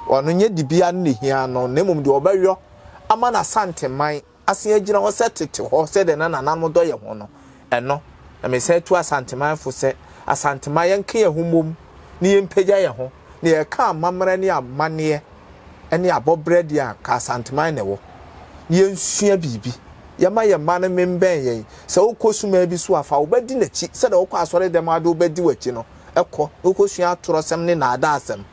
Ɔno nyɛ dibea no na ɛhia no, na mmom deɛ ɔbɛyɔ ama n'Asanteman asan agyina hɔ sɛ tete hɔ sɛdeɛ na nananom dɔ yɛn ho no, ɛno na mesan tu Asanteman fo sɛ, Asanteman yɛnka yɛn ho mmom na yɛmpagya yɛn ho, na yɛka amammerɛ ne amanneɛ ne abɔberɛ deɛ a, nka Asanteman na ɛwɔ. Na yɛnsua biribi. Yɛmma yɛn mma no mmɛn yɛn. Sɛ wokɔ sumaa bi so a, fa wo ba di n'akyi sɛdeɛ wokɔ asɔredɛm ara de wo ba di w'akyi no. Kɔ na wokɔsua atorɔsɛm ne nnaadaasɛm.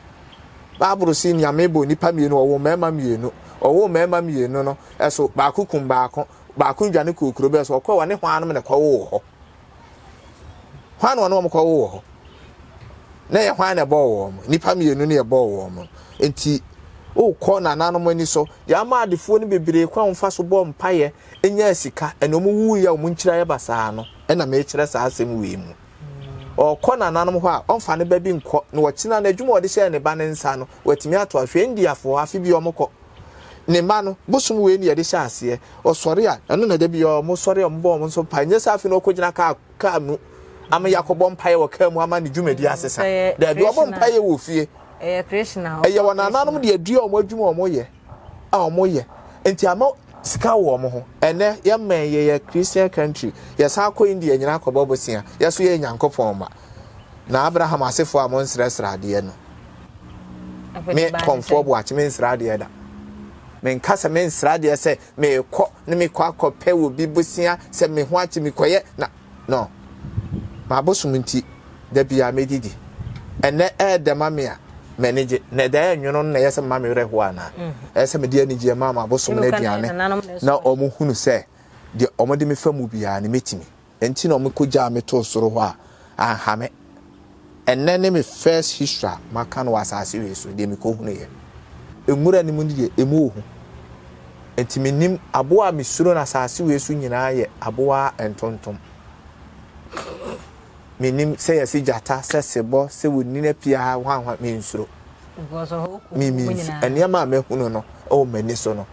Bible se Nyame bɔɔ nnipa mmienu, ɔwoo mmarima mmienu. Ɔwoo mmarima mmienu no, ɛso baako kum baako, baako dwane kɔɔ kuro bɛn so, ɔkɔɔ ɔne hwannom na ɛkɔwoo hɔ. Hwan na ɔne wɔn kɔwoo wɔ hɔ? Na ɛyɛ hwan na ɛbɔɔ wɔn? Nnipa mmienu na ɛbɔɔ wɔn. Nti wokɔ nananom ani so, deɛ ama adefoɔ no bebree kwan wɔn fa so bɔ mpaeɛ nyaa sika, ɛna wɔn wuiɛ a wɔn nkyiri ayɛ basaa no, ɛna mekyerɛ saa asɛm wei mu. Ɔkɔ nananom hɔ a, ɔmfa ne ba bi nkɔ, na ɔkyena no adwuma a ɔde hyɛɛ ne ba ne nsa no, watumi ato ahwɛ. Indiafoɔ, afe bi wɔkɔ. Ne mma no, bosom wei na yɛde hyɛ aseɛ. Ɔsɔre a, ɛno na da bi wɔn sɔre a wɔbɔ wɔn nso mpaeɛ. Nyɛ sɛ afei na ɔkɔgyina kaa kaa mu ama yɛakɔbɔ mpaeɛ wɔ kaa mu ama ne dwumadi asesa. Daabi, ɔbɔ mpaeɛ wɔ fie. Ɛyɛ wɔn nananom de adua wɔn adwuma wɔn yɛ a wɔn yɛ. Nti ama sika wɔ wɔn ho. Ɛnɛ yɛn man yɛyɛ Christian country. Yɛsan kɔ India nyinaa kɔbɔ bosea. Yɛso yɛ Nyankopɔn mma. Na Abraham asefoɔ a monsrɛsrɛ adeɛ no. Me kɔmfoɔ boakye mensrɛ adeɛ da. Menka sɛ mensrɛ adeɛ sɛ meekɔ ne mekɔ akɔpɛ wɔ bi bosea sɛ me ho akye mekɔyɛ na no. M'abosom nti da biara mɛdidi. Ɛnɛ ɛɛdɛ ma me a m'ani gye na ɛda ɛnwono no na ɛyɛ sɛ mema me werɛ ho anaa? Ɛyɛ sɛ mede anigyeɛ ma m'abosom no aduane na wɔn hunu sɛ deɛ wɔde me fa mu biara no mɛtumi. Enti na wɔkɔgyaa me too soro hɔ a Anha me. Ɛnnɛ ne me first history a maka no wɔ asase wei so, deɛ mekɔhunuiɛ. Nwura no mu no deɛ, ɛmu wɔ hu. Enti mennim, aboa a mesuro no asase wei so nyinaa yɛ aboa ntontom. Mennim sɛ yɛse gyata, sɛ sebɔ, sɛ wɔnini apia ha, hwan hwan, mensuro. Me, me, nneɛma a mahunu no wɔ m'ani so no,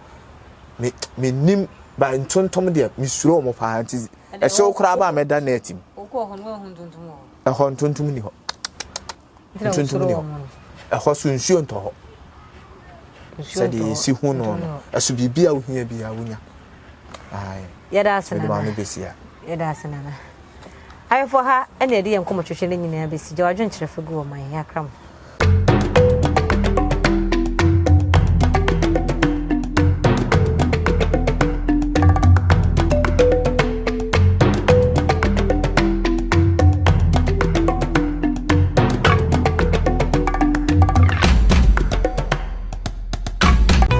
me, mennim, ba ntontom deɛ, mesuro wɔn paa, nti ɛhyew koraa ba a mɛda net mu. Ɛhɔ ntontom ni hɔ. Ntontom ni hɔ. Ɛhɔ so nsuo ntɔ hɔ. Sɛdeɛ yɛsi hu no no, ɛso biribi a wohia bi a wonya. Yɛda ase nana. Yɛda ase nana. Ayɛfo ha ɛna yɛde yɛn nkɔmmɔtwetwe no nyinaa bɛsi. Gya w'adwenkyerɛ fa gu wɔ man yɛakra mo.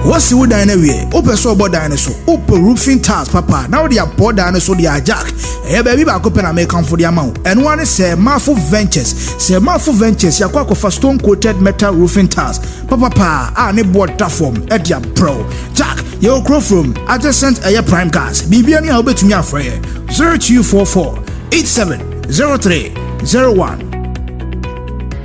Woasi wo dan no awie, wopɛ sɛ ɔbɔ dan no so, wopɛ roofing tiles papa na wode abɔ dan no so de a Jack, ɛyɛ baabi baako pɛ na mekamfo de ama wo, ɛno ara ne Sir Marfo Ventures. Sir Marfo Ventures, yɛakɔ akɔfa stone coated metal roofing tiles papapa a ne boɔ da fam de abrɛ wo. Jack, yɛwɔ kuro from adjacent ɛyɛ Prime Gas, biribiara ni a wobɛtumi afrɛ yɛ 0244 87 03 01.